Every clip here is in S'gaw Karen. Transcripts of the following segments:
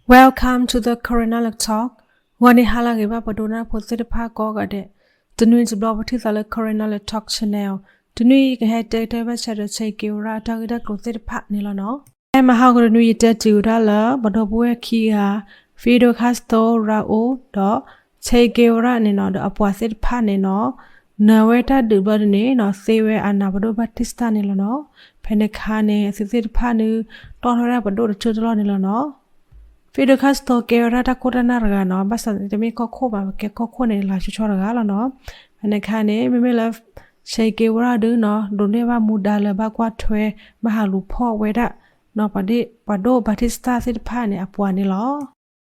Welcome to the Karen Knowledge Talk. ဂီၤနံၤဟါလၢအဂ့ၤဘၣ် ပဒိကနၣ်ဖိသ့ၣ်တဖၣ်ကိးဂၤဒဲး, တနွံတဘျီပထံၣ်သးလၢ Karen Knowledge Talk Channel. တနွံအံၤ ကဟဲတဲကတၢၢ်ဘၣ်ဆၢဒီး Che Guevara တၢ်ဂ့ၢ်တၢ်ကျိၤသ့ၣ်တဖၣ်န့ၣ်လီၤနီၤ. ဖဲမဟါဂီၤတနွံ ယတဲတုၤဝဲဒၣ်လၢ ပှၤဒီပုၢ်ဝဲၢ်ခံဂၤ, Fidel Castro ရအူဒီး Che Guevara န့ၣ်နီၤ ဒီးအပှၤသ့ၣ်တဖၣ်န့ၣ်နီၤ, နၢၤဝဲတၢ်ဒုးဘျီဒုန့ၣ်နီၤ သ့ဝဲအနးပဒိၣ် Batista န့ၣ်လီၤနီၤ. ဖဲန့ၣ်အခါန့ၣ် အသုသ့ၣ်တဖၣ်န့ၣ် တီၣ်ထီၣ်ဝဲဒၣ်ပဒိၣ်တထၢၣ်တလီၢ်န့ၣ်လီၤနီၤ. Fidel Castro ကဲဝဲဒၣ်တၢ်ခိၣ်တၢ်နၢ်တဂၤနီၤ, ဘၣ်ဆၣ်တမ့ၢ်ကီၢ်ခိၣ်ဘၣ်, ပကဲကီၢ်ခိၣ်န့ၣ် လၤဆီဆီတဂၤလီၤနီၤ. ဖဲန့ၣ်အခါန့ၣ် မ့မ့ၢ်လၢ Che Guevara ဒုနီၤ ဒိးန့ၢ်ဘၣ်မူဒါလၢဘၣ်ကွၢ်ထွဲ ဘၣ်ဟးလူၤဖီၣ်ဝဲဒၣ်နီၤ ပှၤဒိၣ် Batista သ့ၣ်တဖၣ်န့ၣ် အပှၤန့ၣ်လီၤ.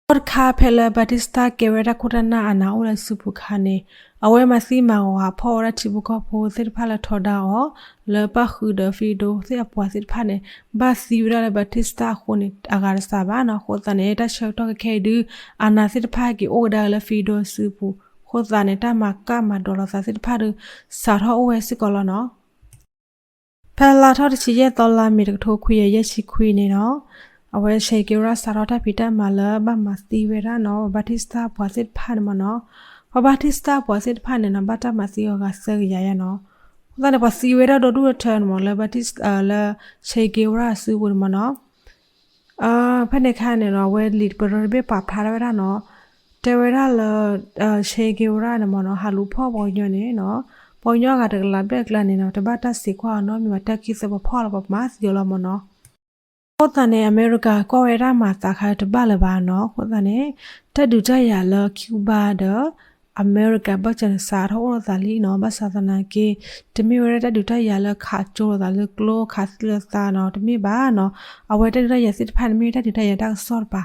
တၢ်တခါဖဲလၢ Batista ကဲဝဲဒၣ်ခိၣ်တၢ်နၢ်အနးအိၣ်လၢအစုပူၤအခါန့ၣ် အဝဲမၤသံမၤဂီၤဟးဖီၣ်ဝဲဒၣ်ထံဖိကီၢ်ဖိသ့ၣ်တဖၣ်လၢထီဒါအီၤ လၢပၣ်ဃုာ်ဒီး Fidel သ့ၣ်အပှၤသ့ၣ်တဖၣ်န့ၣ် ဘၣ်သံဝဲဒၣ်လၢ Batista အဃိန့ၣ် အဂၤတစးဘၣ်နီၤ. အဃိသတးန့ၣ် တၢ်ဆၢကတီၢ်ခဲခဲအံၤဒု အနးသ့ၣ်တဖၣ်က့ၤအိၣ်ကဒါက့ၤလၢ Fidel စုပူၤ, အဃိသတးန့ၣ် တၢ်မၤကၣ်မၤဒိးလိာ်သးသ့ၣ်တဖၣ်ဒု စးထီၣ်အိၣ်ဝဲစ့ၢ်ကီးလီၤနီၤ. ဖဲလါထီၣ်တဆံယဲၢ်သီ လါမ့ၤ တကထိခွံကယၤယဲၢ်ဆံခွံန့ၣ်နီၤ, အဝဲ Che Guevara စးထီၣ်တၢ်ဖံးတၢ်မၤလၢဘၣ်မၤသံဝဲဒၣ်နီၤ Batista ပှၤသ့ၣ်တဖၣ်န့ၣ်မ့ၢ်နီၤ. ပှၤ Batista ပှၤသ့ၣ်တဖၣ်န့ၣ်နီၤ ဘၣ်တၢ်မၤသံအီၤဂၤသၢကယၤယဲၢ်နီၤ. အဃိသတးန့ၣ် ပှၤသံဝဲဒၣ်ဒီဒူၣ်ဒီထၢန့ၣ်မ့ၢ်လၢ Batista လၢ Che Guevara အစုပူၤန့ၣ်မ့ၢ်နီၤ. ဖဲန့ၣ်အခါန့ၣ်နီၤ အဝဲလံာ်ပရၢတဘ့ၣ်ပာ်ဖျါထီၣ်ဝဲဒၣ်နီၤ, တဲဝဲဒၣ်လၢ Che Guevara န့ၣ်မ့ၢ်နီၤ ဟးလူၤဖီၣ်ပှၤကညီန့ၣ်နီၤ, ပှၤကညီအဂၤတကလးဘျဲၣ်အကျါန့ၣ်နီၤ တဘၣ်တၢ်စံးကွၢ်အီၤနီတမံၤဘၣ်, တၢ်ကံၢ်သၢပဖီၣ်လီၤ ပှၤမၤသံအီၤလီၤမ့ၢ်နီၤ. အဃိသတးန့ၣ် အမဲရကၤကွၢ်ဝဲဒၣ်မၤသးခါတဘၣ်လၢၤဘၣ်နီၤ. အဃိသတးန့ၣ် တၢ်ဒုးတၢ်ယၤလၢ Cuba ဒီး အမဲရကၤ ဘၣ်စၢၤန့ၣ် စးထီၣ်အိၣ်လိာ်သးလံနီၤ. ဘၣ်ဆၣ်သနာ်က့ တမ့ၢ်ဝဲဒၣ်တၢ်ဒုးတၢ်ယၤလၢခးကၠိလိာ်သးလၢကျိ ခးသံလိာ်သးနီၤ တမ့ၢ်ဘၣ်နီၤ. အဝဲတၢ်ဒုးတၢ်ယၤသ့ၣ်တဖၣ်န့ၣ် မ့ၢ်ဝဲတၢ်ဒုးတၢ်ယၤတၢ်ကစီၣ်တပၤ,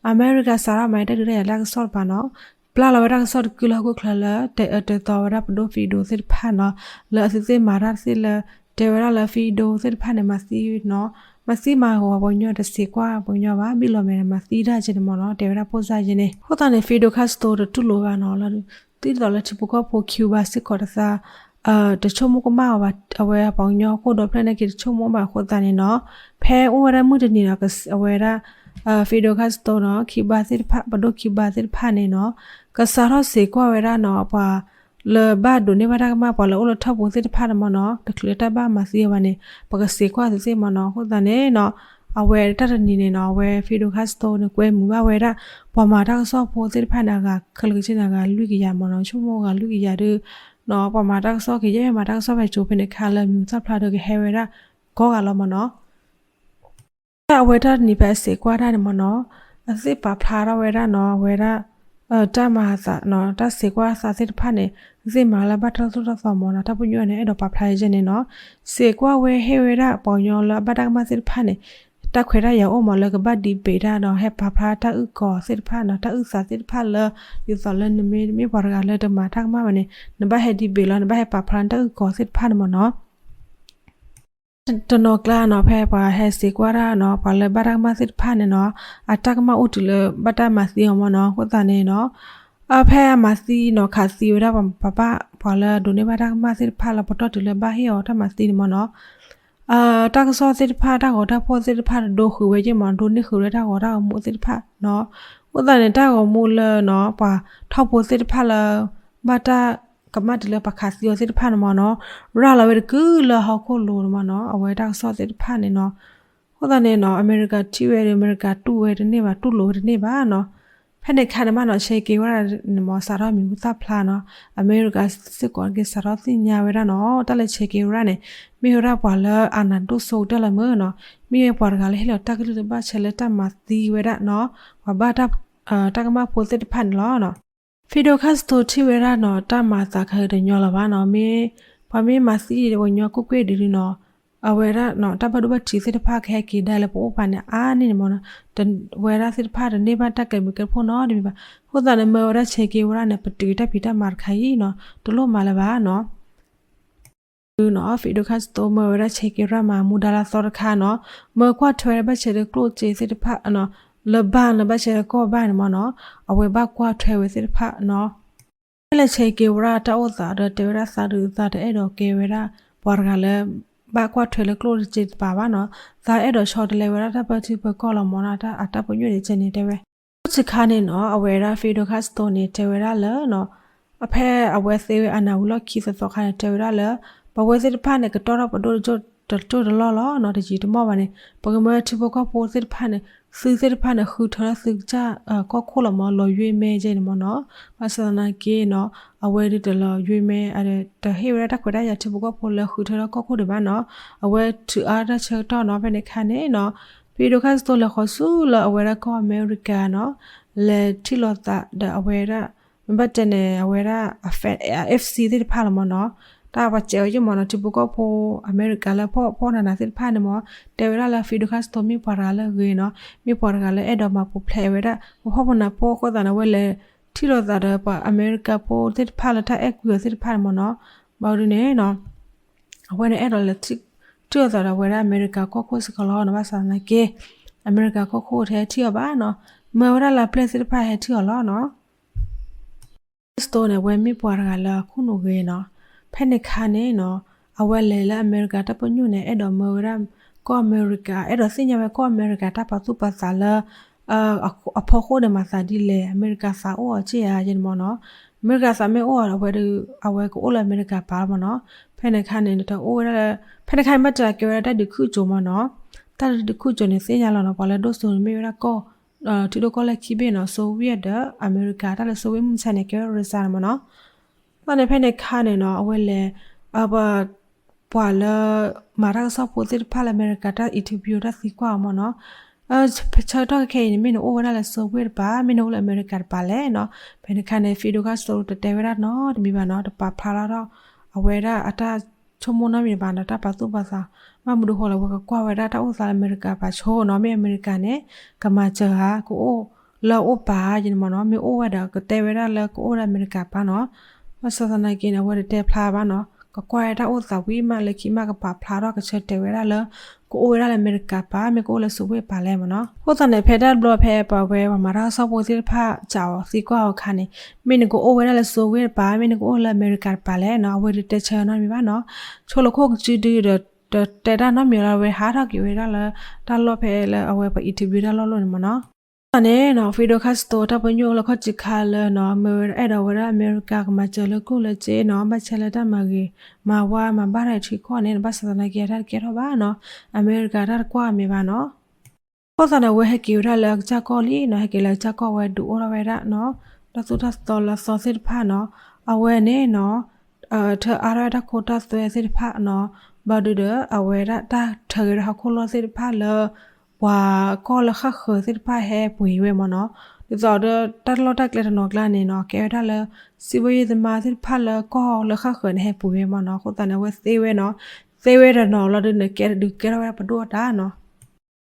အမဲရကၤစးထီၣ်မၤတၢ်ဒုးတၢ်ယၤတၢ်ကစီၣ်တပၤနီၤ, ပျၢ်လီၤဝဲတၢ်ကစီၣ်တကုၢ်လၢဟီၣ်ခိၣ်ချၢလၢ တဲအၢတဲသီဝဲဒၣ်ပဒိၣ် Fidel သ့ၣ်တဖၣ်နီၤ, လၢအသုသ့ၣ်မၤတၢ်သ့ၣ်လၢ တဲဝဲဒၣ်လၢ Fidel သ့ၣ်တဖၣ်န့ၣ် မၤသံနီၤ, မၤသံမၤဂီၤပှၤကညီ တစံးကွၢ်ပှၤကညီဘၣ် ဘံၣ်လီၤမဲာ်န့ၣ် မၤသံတၢ်ကဲန့ၣ်မ့ၢ်နီၤ, တဲဝဲဒၣ်ဖိစၢ်ကဲန့ၣ်. အဃိသတးန့ၣ် Fidel Castro တတူၢ်လိာ်ဘၣ်နီၤ လၢ ဒ်သိးလၢထံဖိကီၢ်ဖိ Cuba စ့ၢ်ကီးတသး တဆိကမိၣ်ကမၣ်အီၤဘၣ်, အဝဲပှၤကညီခိၣ်ဒီဖျၢၣ်န့ၣ်က့ၤတဆိကမိၣ်ဘၣ်. အဃိသတးန့ၣ်နီၤ ဖဲအိၣ်ဝဲဒၣ်မုၢ်တနံၤဒီး အဝဲဒၣ် Fidel Castro နီၤ Cuba သ့ၣ်တဖၣ် ပဒိၣ် Cuba သ့ၣ်တဖၣ်န့ၣ်နီၤ ကစးထီၣ်စံးကွၢ်ဝဲဒၣ်နီၤ ပှၤလၢဘၣ်ဒိးန့ၢ်ဘၣ်တၢ်ကမၣ် ပှၤလၢအိၣ်လၢထီၣ်ပူၤသ့ၣ်တဖၣ်န့ၣ်မ့ၢ်နီၤ တချုးလၢတၢ်ဘၣ်မၤသံအီၤဘၣ်န့ၣ် ပကစံးကွၢ်သုသ့ၣ်မ့ၢ်နီၤ. အဃိသတးန့ၣ်နီၤ အဝဲတၢ်တနံၤန့ၣ်နီၤ အဝဲ Fidel Castro န့ၣ် ကွဲမုာ်ဘၣ်ဝဲဒၣ် ပှၤမၤတၢ်ကစီၣ်ဖိသ့ၣ်တဖၣ်န့ၣ် အဂၤခဲလၢာ်ကဆ့န့ၣ် အဂၤလွံၢ်ကယၤမ့ၢ်နီၤ, ဆိကမိၣ်အဂၤလွံၢ်ကယၤဒီး ပှၤမၤတၢ်ကစီၣ်က့ၤ ယဲၢ်မၤတၢ်ကစီၣ်ဖဲကၠိဖဲန့ၣ်ခါလၢမံၤဟူသၣ်ဖျါဒီးကဟဲဝဲဒၣ် ကိးဂၤလီၤမ့ၢ်နီၤ. ဖဲအဝဲတၢ်တနံၤဖဲအစံးကွၢ်တၢ်န့ၣ်မ့ၢ်နီၤ အသ့ၣ်ပာ်ဖျါထီၣ်ဝဲဒၣ်နီၤ အဝဲဒၣ် တၢ်မၤအသးနီၤ တၢ်စံးကွၢ်အသးသ့ၣ်တဖၣ်န့ၣ် သ့ၣ်မၤလၢဘၣ်တၢ်သိၣ်တၢ်သီမ့ၢ်နီၤ တၢ်ပညိၣ်န့ၣ် အဲၣ်ဒိးပာ်ဖျါယဲန့ၣ်နီၤ စံးကွၢ်ဝဲဟ့ၣ်ဝဲဒၣ်ပှၤကညီလၢအဘၣ်တၢ်ကမၣ်သ့ၣ်တဖၣ်န့ၣ် တၢ်ခွဲးတၢ်ယာ်အိၣ်မ့ၢ်လၢကဘၣ် debate တၢ်ဒီး ဟဲပာ်ဖျါတၢ်အုၣ်ကီၤသ့ၣ်တဖၣ်နီၤ တၢ်အုၣ်သးသ့ၣ်တဖၣ်လၢ ဒ်သိးလၢနမ့ၢ်တမ့ၢ်ပှၤတဂၤလၢတမၤတၢ်ကမၣ်ဘၣ်န့ၣ် နဘၣ်ဟဲ debate လီၤ နဘၣ်ဟဲပာ်ဖျါနတၢ်အုၣ်ကီၤသ့ၣ်တဖၣ်န့ၣ်မ့ၢ်နီၤ တနီၤကျါနီၤ ဖဲပှၤဟဲစံးကွၢ်တၢ်နီၤ ပှၤလၢဘၣ်တၢ်ကမၣ်သ့ၣ်တဖၣ်န့ၣ်နီၤ အတၢ်ကမၣ်အိၣ်တုၤလၢဘၣ်တၢ်မၤသံအီၤမ့ၢ်နီၤ အဃိသတးန့ၣ်နီၤ ဖဲအမၤသံနီၤ ခးသံဝဲဒၣ်ပှၤပာ်ပာ် ပှၤလၢဒိးန့ၢ်ဘၣ်တၢ်ကမၣ်သ့ၣ်တဖၣ်လၢပတီၢ်တုၤလၢဘၣ်ဟ့ၣ်အီၤတၢ်မၤသံန့ၣ်မ့ၢ်နီၤ တၢ်ကစီၣ်သ့ၣ်တဖၣ် တၢ်ဂီၤတၢ်ဖီၣ်သ့ၣ်တဖၣ် တဒိဃုာ်ဝဲယဲၢ်မ့ၢ် ဒိးန့ၢ်ဃုာ်ဝဲတၢ်ဂီၤတၢ်ဂီၤမူသ့ၣ်တဖၣ်နီၤ အဃိသတးန့ၣ် တၢ်ဂီၤမူလၢနီၤ ပှၤထီၣ်ဖိသ့ၣ်တဖၣ်လၢ ဘၣ်တၢ်ကမၣ်တုၤလၢပှၤခးသံအီၤသ့ၣ်တဖၣ်န့ၣ်မ့ၢ်နီၤ ရၤလီၤဝဲတကုာ်လၢဟီၣ်ခိၣ်လိၤန့ၣ်မ့ၢ်နီၤ အဝဲတၢ်ကစီၣ်သ့ၣ်တဖၣ်န့ၣ်နီၤ အဃိသတးန့ၣ်နီၤ အမဲရကၤထံၣ်ဝဲဒီး အမဲရကၤတူၢ်ဝဲတန့ၢ်ဘၣ် တူၢ်လိာ်ဝဲတန့ၢ်ဘၣ်နီၤ ဖဲန့ၣ်ခါန့ၣ်မ့ၢ်နီၤ Che Guevara န့ၣ်မ့ၢ် စးထီၣ်မံၤဟူသၣ်ဖျါနီၤ အမဲရကၤစ့ၢ်ကီးက့ၤစးထီၣ်သ့ၣ်ညါဝဲဒၣ်နီၤ တၢ်လၢ Che Guevara န့ၣ် မ့ၢ်ဝဲဒၣ်ပှၤလၢအနးဒိၣ်စိကတၢၢ်လၢမုၢ်နီၤ မ့ၢ်ဝဲပှၤတဂၤလၢဟ့ၣ်လီၤတၢ်ကလုၢ်တဘၣ်ဆဲးလၢတၢ်မၤသံဝဲဒၣ်နီၤ ပှၤဘၣ်တၢ် တၢ်ကမၣ်ဖိသ့ၣ်တဖၣ်န့ၣ်လီၤ. Fidel Castro ထံၣ်ဝဲဒၣ်နီၤ တၢ်မၤသးခါအံၤတညီလၢၤဘၣ်နီၤ မ့ၢ် ပှၤမ့ၢ်မၤသံဒီးပှၤကညီကွ့ၢ်ကွ့ၢ်ဒ်န့ၣ်နီၤ အဝဲဒၣ်နီၤ တၢ်ဘၣ်ဒိဘၣ်ထံးသ့ၣ်တဖၣ်ကဟဲက့ၤဒၣ်လၢပအိၣ်ပာ်န့ၣ်အါန့ၢ်န့ၣ်မ့ၢ်နီၤ ဝဲဒၣ်သ့ၣ်တဖၣ်တန့ၢ်ဘၣ်တၢ်ကဲးမုာ်ကဲးဖှိၣ်နီတမံၤဘၣ် အဃိသတးန့ၣ် မၢဝဲဒၣ် Che Guevara န့ၣ် ပတုာ်တၢ်ဖံးတၢ်မၤတခါအံၤနီၤ တလိၣ်မၤလၢၤဘၣ်နီၤ နီၤ Fidel Castro မၢဝဲဒၣ် Che Guevara မၤမူဒါလၢအသီတခါနီၤ မၢကွၢ်ထွဲဘၣ်ဆဲးလၢကျိၣ်စ့သ့ၣ်တဖၣ်နီၤ လၢဘၣ်လၢဘၣ်ဆဲးလၢကီၢ်ဘၣ်န့ၣ်မ့ၢ်နီၤ အဝဲဘၣ်ကွၢ်ထွဲဝဲသ့ၣ်တဖၣ်နီၤ ဖဲလၢ Che Guevara တၢ်အိၣ်သးဒီးတဲဝဲဒၣ်သးဒုးသးတအဲၣ်ဒိးကဲဝဲဒၣ် ပှၤတဂၤလၢ ဘၣ်ကွၢ်ထွဲလၢကျိၣ်စ့တပၤဘၣ်နီၤ သးအဲၣ်ဒိးဆီတလဲဝဲဒၣ်တၢ်ပၢထံပၢကီၢ်လီၤမ့ၢ်နီၤ အတၢ်ပညိၣ်န့ၣ်ကဲန့ၣ်တဲဝဲ တခါန့ၣ်နီၤ အဝဲဒၣ် Fidel Castro န့ၣ် တဲဝဲဒၣ်လၢနီၤ အဖဲအဝဲသ့ဝဲအနၢ်ဝံၤလီၢ်ခံသီသီခါန့ၣ် တဲဝဲဒၣ်လၢ ပဝဲသ့ၣ်တဖၣ်န့ၣ် ကတီၢ်ထီၣ်ပဒိၣ်တကၠိၢ်တလီၢ်လီၤနီၤ တယံာ်တမီၢ်ဘၣ်န့ၣ် ပကမၢထံဖိကီၢ်ဖိသ့ၣ်တဖၣ်န့ၣ် သုသ့ၣ်တဖၣ်န့ၣ် ဃုထၢထီၣ်သုကစၢ်ကီၢ်ခိၣ်လီၤမၢ လီၤယွ့မဲယဲန့ၣ်မၢ်နီၤ ဘၣ်ဆၣ်သနာ်က့နီၤ အဝဲဒၣ်တလီၤယွ့မဲ တဟ့ၣ်ဝဲဒၣ်တၢ်ခွဲးတၢ်ယာ်ထံဖိကီၢ်ဖိလၢဃုထၢထီၣ်ကီၢ်ခိၣ်ဒံးဘၣ်နီၤ အဝဲထုးအါတၢ်ဆၢကတီၢ်နီၤ ဖဲန့ၣ်ခါန့ၣ်နီၤ Fidel Castro လဲၤဃီၤဆူလၢအဝဲဒၣ်ကီၢ်အမဲရကၤနီၤ လဲၤထံၣ်လိာ်သးဒီးအဝဲဒၣ် မ့ၢ်ဘၣ်တဲန့ၣ် အဝဲဒၣ် FC သ့ၣ်တဖၣ်လီၤမၢ်နီၤ တၢ်ပှၤစဲးအီၤယဲၢ်မၢ်နီၤ ထံဖိကီၢ်ဖိ အမဲရကၤလၢဖှီၣ်ဖှီၣ်နးနးသ့ၣ်တဖၣ်န့ၣ်မၢ် တဲဝဲဒၣ်လၢ Fidel Castro မ့ၢ်ပှၤတဂၤလၢအဂ့ၤနီၤ မ့ၢ်ပှၤတဂၤလၢအဲၣ်ဒိးမၤပူၤဖျဲးဝဲဒၣ် ပဖှီၣ်ပနးဖိအဃိသတးန့ၣ် အဝဲလဲၤထံၣ်လိာ်သးဒီးပှၤအမဲရကၤဖိသ့ၣ်တဖၣ်လၢတၢ်အဲၣ်ကွံအီၤသ့ၣ်တဖၣ်န့ၣ်မၢ်နီၤ ဘၣ်ဒုန့ၣ်နီၤ အဝဲန့ၣ်အဲၣ်ဒိးလဲၤ ထံၣ်လိာ်သးဒီးအဝဲဒၣ်အမဲရကၤကီၢ်ခိၣ်စ့ၢ်ကီးလီၤနီၤ ဘၣ်ဆၣ်သနာ်က့ အမဲရကၤကီၢ်ခိၣ်တဟဲထံၣ်အီၤဘၣ်နီၤ မၢဝဲဒၣ်လၢအပျဲၢ်သ့ၣ်တဖၣ်ဟဲထံၣ်အီၤလီၤနီၤ Castro န့ၣ် အဝဲမ့ၢ်ပှၤတဂၤလၢအခိၣ်နူာ်ဂ့ၤနီၤ ဖဲန့ၣ်ခါန့ၣ်နီၤ အဝဲလဲၤလၢအမဲရကၤတၢ်ပညိၣ်န့ၣ် အဲၣ်ဒိးမၢဝဲဒၣ် ကီၢ်အမဲရကၤ အဲၣ်ဒိးသ့ၣ်ညါဝဲကီၢ်အမဲရကၤတၢ်ပာ်သူၣ်ပာ်သးလၢ အဖီခိၣ်န့ၣ်မၤသးဒ်လဲၣ် အမဲရကၤသးအိၣ်အီၤက့ၢ်ဧါယဲန့ၣ်မၢ်နီၤ အမဲရကၤသးမ့ၢ်အိၣ်အီၤဒီး အဝဲဒုး အဝဲကအိၣ်လၢအမဲရကၤပၤလီၤမၢ်နီၤ ဖဲန့ၣ်ခါန့ၣ် တအိၣ်ဝဲဒၣ်လၢ ဖဲန့ၣ်ခါန့ၣ် ဘၣ်တဲလၢကဲဝဲဒၣ်တၢ်ဒုးခုၣ်ကၠိမၢ်နီၤ တၢ်ဒုးခုၣ်ကၠိန့ၣ် သ့ၣ်ညါလီၤနီၤ ပှၤလၢဒိၣ်စိန့ၣ်မ့ၢ်ဝဲဒၣ်ကီၢ် ထံဒိၣ်ကီၢ်လဲၢ်ခံဘ့ၣ်နီၤ Soviet ဒီးအမဲရကၤ တၢ်လၢ Soviet မုၢ်မဆါန့ၣ် ကဲဝဲဒၣ် Russia န့ၣ်မၢ်နီၤ ဘၣ်န့ၣ်ဖဲန့ၣ်ခါန့ၣ်နီၤ အဝဲလဲၤ ပှၤလၢ မၤတၢ်ကစီၣ်ဖိသ့ၣ်တဖၣ်လၢအမဲရကၤတၢ် interview တၢ်သံကွၢ်အီၤမၢ်နီၤ ဆၢကတီၢ်ခဲအံၤန့ၣ် မ့ၢ်နအိၣ်ဝဲဒၣ်လၢ Soviet တပၤ မ့ၢ်နအိၣ်လၢအမဲရကၤတပၤလဲၣ်နီၤ ဖဲန့ၣ်ခါန့ၣ် Fidel Castro တတဲဝဲဒၣ်နီတမံၤဘၣ်နီၤ တပာ်ဖျါထီၣ်ဒီး အဝဲဒၣ်အတၢ်ဆိကမိၣ်နီတမံၤဘၣ်နီၤ တၢ်ပာ်သူၣ်ပာ်သး ဘၣ်မနုၤဃိလၢအဝဲကကွၢ်ဝဲဒၣ်တၢ်အိၣ်သးလၢအမဲရကၤပၤဆိနီၤ မ့ၢ်အမဲရကၤန့ၣ် ကမၤစၢၤဧါ ကအိၣ်လၢအအိၣ်ပၤယဲန့ၣ်မၢ်နီၤ မ့ၢ်အိၣ်ဝဲဒီးကတဲဝဲဒၣ်လၢကအိၣ်ဝဲဒၣ်အမဲရကၤပၤနီၤ ဘၣ်ဆၣ်သနာ်က့န့ၣ် အဝဲတတဲဖျါဘၣ်နီၤ ကကွၢ်ဝဲတၢ်အိၣ်သးဝံၤမး လၢခံမး ကပာ်ဖျါထီၣ်ကဆၢတဲာ်ဝဲဒၣ်လၢ ကအိၣ်ဝဲဒၣ်လၢအမဲရကၤပၤ မ့ၢ်ကအိၣ်လၢ Soviet ပၤလဲၣ်မၢ်နီၤ အဃိသတးန့ၣ် ဖဲတၢ်တဘျီဖဲပှၤဝဲပှၤမၤတၢ်ကစီၣ်ဖိသ့ၣ်တဖၣ် စးအီၤသံကွၢ်အီၤအခါန့ၣ် မ့ၢ်နကအိၣ်ဝဲဒၣ်လၢ Soviet တပၤ မ့ၢ်နကအိၣ်လၢအမဲရကၤတပၤလဲၣ်နီၤ အဝဲတတဲဆၢနီတမံၤဘၣ်နီၤ ဆိလၢခိၣ်ကစုဒုဒီး တတဲတၢ်နီတမံၤလီၤ အဝဲဟးထီၣ်က့ၤဝဲဒၣ်လၢ တၢ်လီၢ်ဖဲလၢအဝဲပှၤ interview တၢ်လီၢ်လီၢ်န့ၣ်မၢ်နီၤ အဃိသတးန့ၣ်နီၤ Fidel Castro တၢ်ပညိၣ်လၢခီၣ်ထံးခါလၢနီၤ မ့ၢ်ဝဲဒၣ်အဲၣ်ဒိးဝဲဒၣ်အမဲရကၤကမၤစၢၤလၢကျိၣ်လၢစ့နီၤ ဘၣ်ဆၣ်လၢတၢ်မၤဂ့ၤ မၤဝါမၤဘၣ်တၢ်ထံကီၢ်န့ၣ် ဘၣ်ဆၣ်သနာ်က့တၢ်တကဲထီၣ်ဘၣ်နီၤ အမဲရကၤတၢ်တကွၢ်အမဲာ်ဘၣ်နီၤ အဃိသတးန့ၣ် အဝဲဟဲက့ၤဝဲဒၣ်လၢအကစၢ်ကီၢ်လံနီၤ ဟဲက့ၤလၢအကစၢ်ကီၢ်ဝဲဒုးအိၣ်ထီၣ်ဝဲဒၣ်နီၤ တၢ်သိၣ်တၢ်သီလၢအသီသ့ၣ်တဖၣ်နီၤ အဝဲန့ၣ်နီၤ ထၢအါထီၣ်ဝဲတၢ်ခိတၢ်သွဲသ့ၣ်တဖၣ်နီၤ ဘၣ်ဒုးဒီး အဝဲဒၣ်တၢ်ထၢက့ၤဝဲဒၣ်ဟီၣ်ခိၣ်လီၢ်သ့ၣ်တဖၣ်လၢ ပှၤကီၢ်လၢဃၣ်ဃၢၤသ့ၣ်တဖၣ်ဟဲပှ့ၤဝဲမၢ်နီၤ ဒ်သိးဒီးတၢ်လီၢ်တၢ်ကျဲတနီၤကျါန့ၣ်နီၤ ကဲဝဲဒၣ်လၢ စံးဘၣ်ယဲၢ်သမါသ့ၣ်တဖၣ်လၢကီၢ်လၢဃၣ်ဃၢၤန့ၣ် ဟဲပှ့ၤဝဲမၢ်နီၤ အဃိသတးန့ၣ် အဝဲသ့ဝဲနီၤ သ့ဝဲတနီၤလီၤဒုးန့ၣ် ကဲဒုးကဲထီၣ်ဝဲဒၣ်ပဒိၣ်အတၢ်နီၤ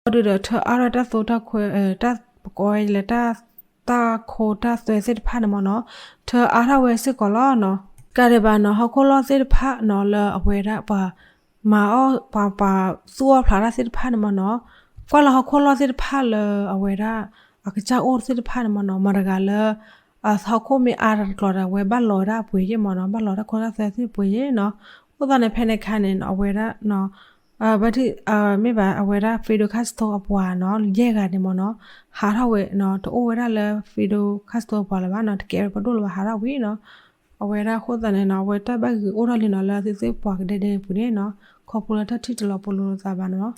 ဘၣ်ဒုးဒီးထၢအါထီၣ်တၢ်သိတၢ်ခွဲ တၢ်ပကိးဝဲလၢ တၢ်ခိတၢ်သွဲသ့ၣ်တဖၣ်န့ၣ်မၢ်နီၤ ထၢအါထီၣ်ဝဲစ့ၢ်ကီးလီၤနီၤ ကဒဲးဘၣ်နီၤ ဟီၣ်ခိၣ်လီၢ်သ့ၣ်တဖၣ်နီၤ လၢအဝဲဒၣ်ပှၤ မၤအီၣ်ပှၤ ပှၤသူၣ်အီၣ်ဖျးတၢ်သ့ၣ်တဖၣ်န့ၣ်မၢ်နီၤ ကွၢ်လၢဟီၣ်ခိၣ်လီၢ်သ့ၣ်တဖၣ်လၢအဝဲဒၣ် အကစၢ်အိၣ်သ့ၣ်တဖၣ်န့ၣ်မၢ်နီၤ မတၤတဂၤလၢ ဟီၣ်ခိၣ်မ့ၢ်အါတကျိၤဒီး အဝဲဘၣ်လီၤဝဲဒၣ်အပှ့ၤယဲၢ်မၢ်နီၤ ဘၣ်လီၤတၢ်ခိတၢ်သွဲသ့ၣ်ပှ့ၤယဲၢ်နီၤ အဃိသတးန့ၣ် ဖဲန့ၣ်ခါန့ၣ်နီၤ အဝဲဒၣ် ဘၣ်ထံၣ် မ့ၢ်ဘၣ်အဝဲဒၣ် Fidel Castro အပှၤနီၤ ယဲၢ်ဂၤန့ၣ်မၢ်နီၤ ဟးထီၣ်ဝဲနီၤ တအိၣ်ဝဲဒၣ်လၢ Fidel Castro အပှၤလၢၤဘၣ်နီၤ တကဲဝဲပဒိၣ်လၢၤဘၣ် ဟးထီၣ်ဝံၤနီၤ အဝဲဒၣ်အဃိသတးန့ၣ်နီၤ အဝဲတၢ်ဘၣ်ဂ့ၤအိၣ်ထီၣ်လံနီၤ လၢသုးသ့ၣ်ပှၢ်ကဒဲဒဲပူၤန့ၣ်နီၤ ခီဖျိလၢတၢ်ထံၣ်တလီၤပလိာ်လိာ်သးဘၣ်နီၤ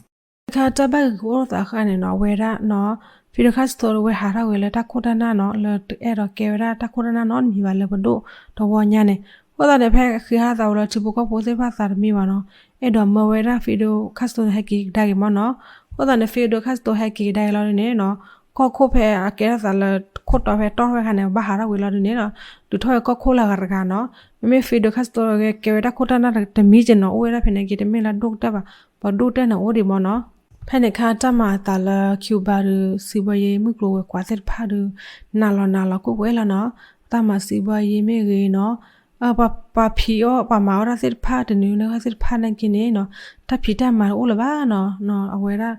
တခါတၢ်ဘၣ်ဂ့ၤကအိၣ်ထီၣ်သးအခါန့ၣ်နီၤ အဝဲဒၣ်နီၤ Fidel Castro ဝဲဟးထီၣ်ဝဲလၢတၢ်ခိၣ်တၢ်နၢ်နီၤ လၢအဲၣ်ဒိးကဲဝဲဒၣ်တၢ်ခိၣ်တၢ်နၢ်နီတမံၤဘၣ်လၢပဒိၣ်တဝီညါန့ၣ် အဃိသတးန့ၣ် ဖဲဃ့ဟးထီၣ်သးဝဲလၢထံဖိကီၢ်ဖိသ့ၣ်တဖၣ်သးတမံၤဘၣ်နီၤ အဲၣ်ဒိးမၢဝဲဒၣ် Fidel Castro န့ၣ် ဟဲက့ၤကဒါက့ၤမၢ်နီၤ အဃိသတးန့ၣ် Fidel Castro ဟဲက့ၤကဒါက့ၤလီၤဒုးန့ၣ်နီၤ ကီၢ်ခိၣ်ဖဲအကဲထီၣ်သးလၢခိၣ်တီဖဲတီၢ်ထီၣ်ဝဲခါန့ၣ် ဘၣ်ဟးထီၣ်ဝံၤလီၤဒုးန့ၣ်နီၤ ဒုးထီၣ်ဝဲကီၢ်ခိၣ်လၢအဂၤတဂၤနီၤ မ့မ့ၢ် Fidel Castro ကဲဝဲဒၣ်ခိၣ်တၢ်နၢ်တမံၤက့ၤနီၤ အိၣ်ဝဲဒၣ်ဖဲန့ၣ်က့ၤ တမ့ၢ်လၢဒိၣ်ကတၢၢ်ဘၣ် ပှၤဒိၣ်ကတၢၢ်န့ၣ်အိၣ်ဒံးမၢ်နီၤ ဖဲန့ၣ်ခါတၢ်မၤအသးလၢ Cuba ဒီး စံးဘီယ့မုၢ်ကျိၤဝဲၤကွာ်သ့ၣ်တဖၣ်ဒီး နးလီၤနးလီၤကွ့ၢ်ကွ့ၢ်လီၤနီၤ တၢ်မၤစံးဘီယ့မ့ၢ်ဂ့ၤနီၤ ပှၤဖံးအီၣ်ပှၤမၤအီၣ်တၢ်သ့ၣ်တဖၣ် တနံၤနံၤသ့ၣ်တဖၣ်နာ်က့န့ၣ်နီၤ တၢ်ဖံးတၢ်မၤတအိၣ်လၢၤဘၣ်နီၤ အဝဲဒၣ်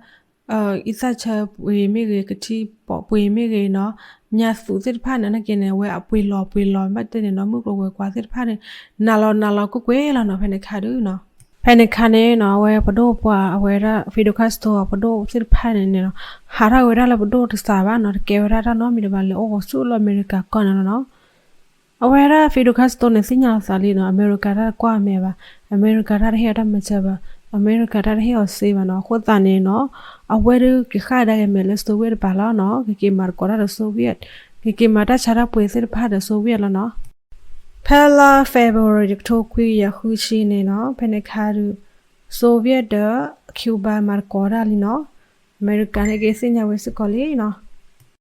အံသၣ်ဆၢပှ့ၤမ့ၢ်ဂ့ၤ ကထံပှ့ၤမ့ၢ်ဂ့ၤနီၤ ညါသူးသ့ၣ်တဖၣ်န့ၣ် နာ်က့န့ၣ် အဝဲအပှ့ၤလီၤပှ့ၤလီၤ ဘၣ်တဲန့ၣ်နီၤ မုၢ်ကျိၤဝဲၤကွာ်သ့ၣ်တဖၣ်န့ၣ် နးလီၤနးလီၤကွ့ၢ်ကွ့ၢ်လီၤနီၤ ဖဲန့ၣ်ခါဒုးနီၤ ဖဲန့ၣ်အခါန့ၣ်နီၤ အဝဲပဒိၣ်ပှၤ အဝဲဒၣ် Fidel Castro အပဒိၣ်သ့ၣ်တဖၣ်န့ၣ်နီၤ ဟးထီၣ်ဝဲဒၣ်လၢပဒိၣ်တစးဘၣ်နီၤ တကဲဝဲဒၣ်တၢ်နီတမံၤဘၣ် လဲၤအိၣ်ဂီၤဆူလၢအမဲရကၤကီၢ်န့ၣ်လီၤနီၤ. အဝဲဒၣ် Fidel Castro န့ၣ် သ့ၣ်ညါလီၤသးလံနီၤ အမဲရကၤတၢ်တကွၢ်အမဲာ်ဘၣ်, အမဲရကၤတၢ်တဟ့ၣ်အီၤတၢ်မၤစၢၤဘၣ်, အမဲရကၤတၢ်တဟ့ၣ်အီၤစ့ဘၣ်နီၤ. အဃိသတးန့ၣ်နီၤ အဝဲဒၣ်က့ၤဃၣ်ဒါက့ၤမဲာ်လၢ Soviet တပၤလီၤနီၤ, ကက့ၤမၤသကိးတၢ်ဒီး Soviet, ကက့ၤမၤတၢ်ဆါတၢ်ပှ့ၤသ့ၣ်တဖၣ်ဒီး Soviet လီၤနီၤ. ဖဲလါ February တကထိခွံကယၤဃုဆံန့ၣ်နီၤ ဖဲန့ၣ်အခါဒီး Soviet ဒီး Cuba မၤသကိးတၢ်လံနီၤ. အမဲရကၤန့ၣ်က့ၤသ့ၣ်ညါဝဲစ့ၢ်ကီးလံနီၤ.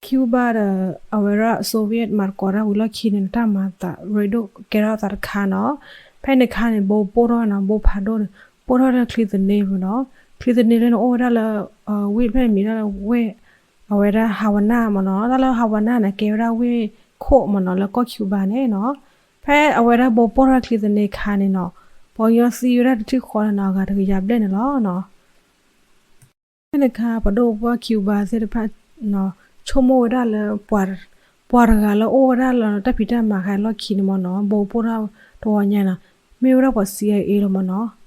Cuba ဒီး အဝဲဒၣ် Soviet မၤသကိးတၢ်ဝံၤလီၢ်ခံန့ၣ် တၢ်မၤသးရ့ဒိၣ်ကဲထီၣ်သးတခါနီၤ. ဖဲန့ၣ်အခါန့ၣ် ဘိးပိၢ်ထီၣ်ဝဲနီၤ, ဘိးဖးဒိၣ်န့ၣ် ပိၢ်ထီၣ်လၢချံသန့ပူၤနီၤ. ချံသန့လၢန့ၣ်အိၣ်ဝဲဒၣ်လၢ ဝ့ၢ်ဖဲန့ၣ်မံၤဒၣ်လၢဝ့ၢ် အဝဲဒၣ် Havana မ့ၢ်နီၤ. တၢ်လၢ Havana န့ၣ် ကဲဝဲဒၣ်ဝ့ၢ်ခိၣ်မ့ၢ်နီၤ လၢကီၢ် Cuba န့ၣ်နီၤ. ဖဲအဝဲဒၣ်ဘိးပိၢ်ထီၣ်ချံသန့အခါန့ၣ်နီၤ ပှၤကညီသံဝဲဒၣ်တထံၣ်ဃီန့ၣ်နီၤ အဂၤတကယၤဘျဲၣ်န့ၣ်လီၤနီၤ. ဖဲန့ၣ်အခါ ပဒိၣ်ပှၢ် Cuba သ့ၣ်တဖၣ် ဆိကမိၣ်ဝဲဒၣ်လၢ ပှၤတဂၤလၢအိၣ်ဝဲဒၣ်လၢ တၢ်ဖံးတၢ်မၤခါလီၢ်ခံန့ၣ်မ့ၢ်နီၤ ဘိးပိၢ်ထီၣ်တဝီညါနီၤ မ့ၢ်ဝဲဒၣ်ပှၤ CIA လီၤမ့ၢ်နီၤ.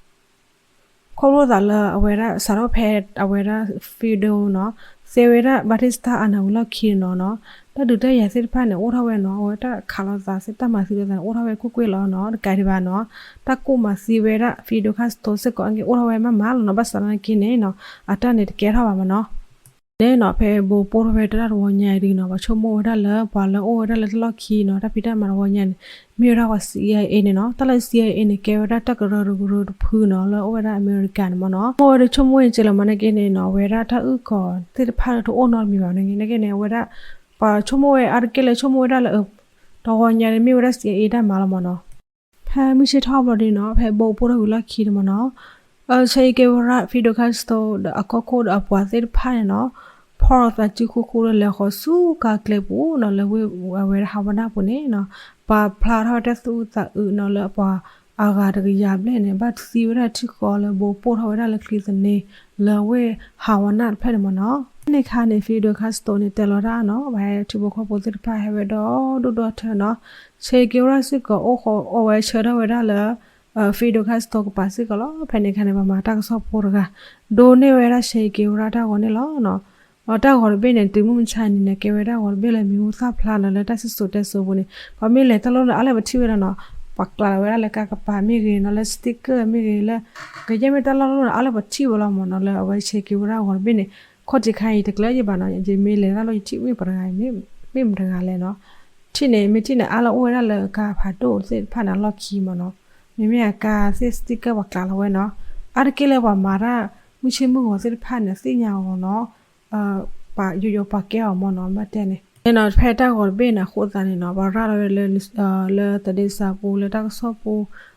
ခီဖျိသးလၢအဝဲဒၣ်စးထီၣ်ဖဲအဝဲဒၣ် Fidel နီၤ သ့ဝဲဒၣ် Batista အနၢ်ဝံၤလီၢ်ခံန့ၣ်နီၤ တၢ်ဒုးတၢ်ယၤသ့ၣ်တဖၣ်န့ၣ် အိၣ်ထီၣ်ဝဲနီၤ အဝဲတၢ်ခးလိာ်သးသ့ၣ် တၢ်မၤသံလိာ်သးန့ၣ် အိၣ်ထီၣ်ဝဲကွ့ၢ်ကွ့ၢ်လီၤနီၤ တကးဒံးဘၣ်နီၤ တၢ်ကူၣ်မၤသံဝဲဒၣ် Fidel Castro စ့ၢ်ကီး အက့ၢ်အိၣ်ထီၣ်ဝဲမးမးလီၤနီၤ ဘၣ်ဆၣ်သနာ်က့န့ၣ်နီၤ အတၢ်န့ၣ်တကဲထီၣ်ဘၣ်မ့ၢ်နီၤ. န့ၣ်နီၤ ဖဲဘိးပိၢ်ထီၣ်ဝဲတၢ်တဝီညါအံၤဒ်နီၤ ပှၤဆိကမိၣ်ဝဲဒၣ်လၢ ပှၤလၢအိၣ်ဝဲဒၣ်လၢတၢ်လီၢ်ခံနီၤ တၢ်ဖံးတၢ်မၤတဝီညါန့ၣ် မ့ၢ်ဝဲဒၣ်ပှၤ CIA န့ၣ်နီၤ တၢ်လၢ CIA န့ၣ် ကဲဝဲဒၣ်တၢ်ကရၢတကရၢတဖုနီၤ လၢအိၣ်ဝဲဒၣ်အမဲရကၤန့ၣ်မ့ၢ်နီၤ မ့ၢ်ဝဲဒၣ်ဆိကမိၣ်အံၤကဲလီၤမ့ၢ်န့ၣ်က့န့ၣ်နီၤ အဝဲဒၣ်တၢ်အုၣ်ကီၤသ့ၣ်တဖၣ်လၢတအိၣ်နီတမံၤဘၣ်န့ၣ်က့န့ၣ် အဝဲဒၣ် ပှၤဆိကမိၣ်ဝဲအါတက့ၢ်လၢဆိကမိၣ်ဝဲဒၣ်လၢ တဝီညါန့ၣ် မ့ၢ်ဝဲဒၣ် CIA တၢ်မၤလီၤမ့ၢ်နီၤ. ဖဲမုၢ်ဆ့ၣ်ထီၣ်ဘျီဒ်နီၤ ဖဲဘိးပိၢ်ထီၣ်ဝံၤလီၢ်ခံန့ၣ်မ့ၢ်နီၤ Che Guevara Fidel Castro ဒီးအကီၢ်ခိၣ်ဒီးအပှၤသ့ၣ်တဖၣ်န့ၣ်နီၤ ဖီၣ်လိာ်သးစုဃုဃုလၢလဲၤဃီၤဆူကါကျဲပူၤနီၤ လၢဝ့ၢ်အဝဲဒၣ် Havana ပူၤန့ၣ်နီၤ ပာ်ဖျါထီၣ်ဝဲတၢ်သူၣ်အုးသးအုးနီၤ လၢပှၤအဂၤတကယၤဘျဲၣ်န့ၣ် ဘၣ်သံဝဲဒၣ်ထံၣ်ဃီလၢဘိးပိၢ်ထီၣ်ဝဲဒၣ်လၢချံသန့ လၢဝ့ၢ် Havana တဖျၢၣ်န့ၣ်မ့ၢ်နီၤ. ဖဲန့ၣ်အခါန့ၣ် Fidel Castro န့ၣ် တဲလီၤတၢ်နီၤ ပှၤဟဲထံဖိကီၢ်ဖိသ့ၣ်တဖၣ်ဟဲဝဲဒီဒိၣ်ဒီထၢနီၤ Che Guevara စ့ၢ်ကီးအိၣ်ဃီအိၣ်ဝဲဆၢထၢၣ်ဝဲဒၣ်လၢ Fidel Castro ကပၤစ့ၢ်ကီးလီၤ. ဖဲန့ၣ်အခါန့ၣ် ပှၤမၤတၢ်ကစီၣ်ဖိတဂၤ ဒိးန့ၢ်ဝဲဒၣ် Che Guevara တၢ်ဂီၤန့ၣ်လီၤ. ဒီးတၢ်ဂီၤတဘ့ၣ်န့ၣ် တုၤမုၢ်မဆါန့ၣ်န့ၣ် ကဲဝဲဒၣ်ဂီၤတဘ့ၣ်လၢမံၤဟူသၣ်ဖျါနီၤ လၢတၢ်စံၣ်စိၤတဲစိၤပူၤန့ၣ် ပှၤမ့ၢ်လဲၤတၢ်လီၢ်လၢအါလၢပထံၣ်ဝဲလီၤနီၤ ပှၤကျးလီၤဝဲဒၣ်လၢကါကပၤမ့ၢ်ဂ့ၤနီၤ လၢ sticker မ့ၢ်ဂ့ၤလၢ ကယဲၢ်မ့ၢ်တၢ်လီၢ်လၢအါလၢပထံၣ်ဝဲလီၤမ့ၢ်နီၤ လၢအဝဲ Che Guevara ဂီၤတဘ့ၣ်န့ၣ် ခီၣ်ထံးခါအံၤတကျၢၤယဘၣ်နီၤ ယမ့ၢ်လဲၤတၢ်လီၢ်ယထံၣ်မ့ၢ်ပှၤတဂၤ မ့ၢ်မတဂၤလဲၣ်နီၤ ထံၣ်န့ၣ် မ့ၢ်ထံၣ်န့ၣ် အါလၢအိၣ်ဝဲဒၣ်လၢကါဖးဒိၣ်သ့ၣ်တဖၣ်န့ၣ် အလီၢ်ခံမ့ၢ်နီၤ မ့မ့ၢ်အကါသ့ၣ် sticker ပှၤကျးလီၤဝဲနီၤ အါတက့ၢ်လၢပှၤမၤတၢ်မုၢ်ဆ့ၣ်မုၢ်ဂီၤသ့ၣ်တဖၣ်န့ၣ် သ့ၣ်ညါအီၤနီၤ ပှၤယိယိပှၤကဲအီၤမ့ၢ်နီၤ ဘၣ်တဲန့ၣ် န့ၣ်နီၤ ဖဲတၢ်ဂီၤတဘ့ၣ်န့ၣ် အဃိသတးန့ၣ်နီၤ ပှၤရၤလီၤဝဲလၢ လၢသဒ့စးပူၤ လၢတၢ်ကစီၣ်ပူ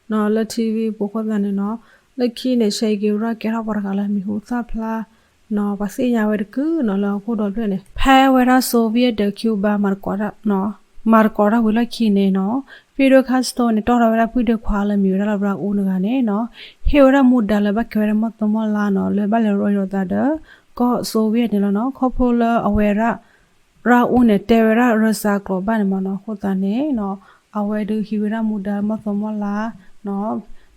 ၤနီၤ လၢ TV ပူၤ အဃိသတးန့ၣ်နီၤ လၢခံန့ၣ် Che Guevara ကဲထီၣ်ပှၤတဂၤလၢမံၤဟူသၣ်ဖျါနီၤ ပှၤသ့ၣ်ညါဝဲတကုာ်နီၤ လၢအခိၣ်ဒီဖျၢၣ်န့ၣ် ဖဲဝဲဒၣ် Soviet ဒီး Cuba မၤသကိးတၢ် မၤသကိးတၢ်ဝံၤလီၢ်ခံန့ၣ်နီၤ Fidel Castro န့ၣ် တီၣ်ထီၣ်ဝဲဒၣ်ပုၢ်ဒီခွါလၢမံၤဝဲဒၣ်လၢ Raúl တဂၤန့ၣ်နီၤ ဟ့ၣ်ဝဲဒၣ်မူဒါလၢဘၣ်ကဲဝဲဒၣ်မီၢ်သိမီၢ်လါနီၤ လၢဘၣ်လဲၤရ့လိာ်သးဒီး ကီၢ် Soviet န့ၣ်လီၤနီၤ ခီဖျိလၢအဝဲဒၣ် Raúl န့ၣ် တဲဝဲဒၣ်ရၢစၢကျိာ်ဘၣ်န့ၣ်မ့ၢ်နီၤ အဃိသတးန့ၣ်နီၤ အဝဲဒုးဟံးဝဲဒၣ်မူဒါမီၢ်သိမီၢ်လါနီၤ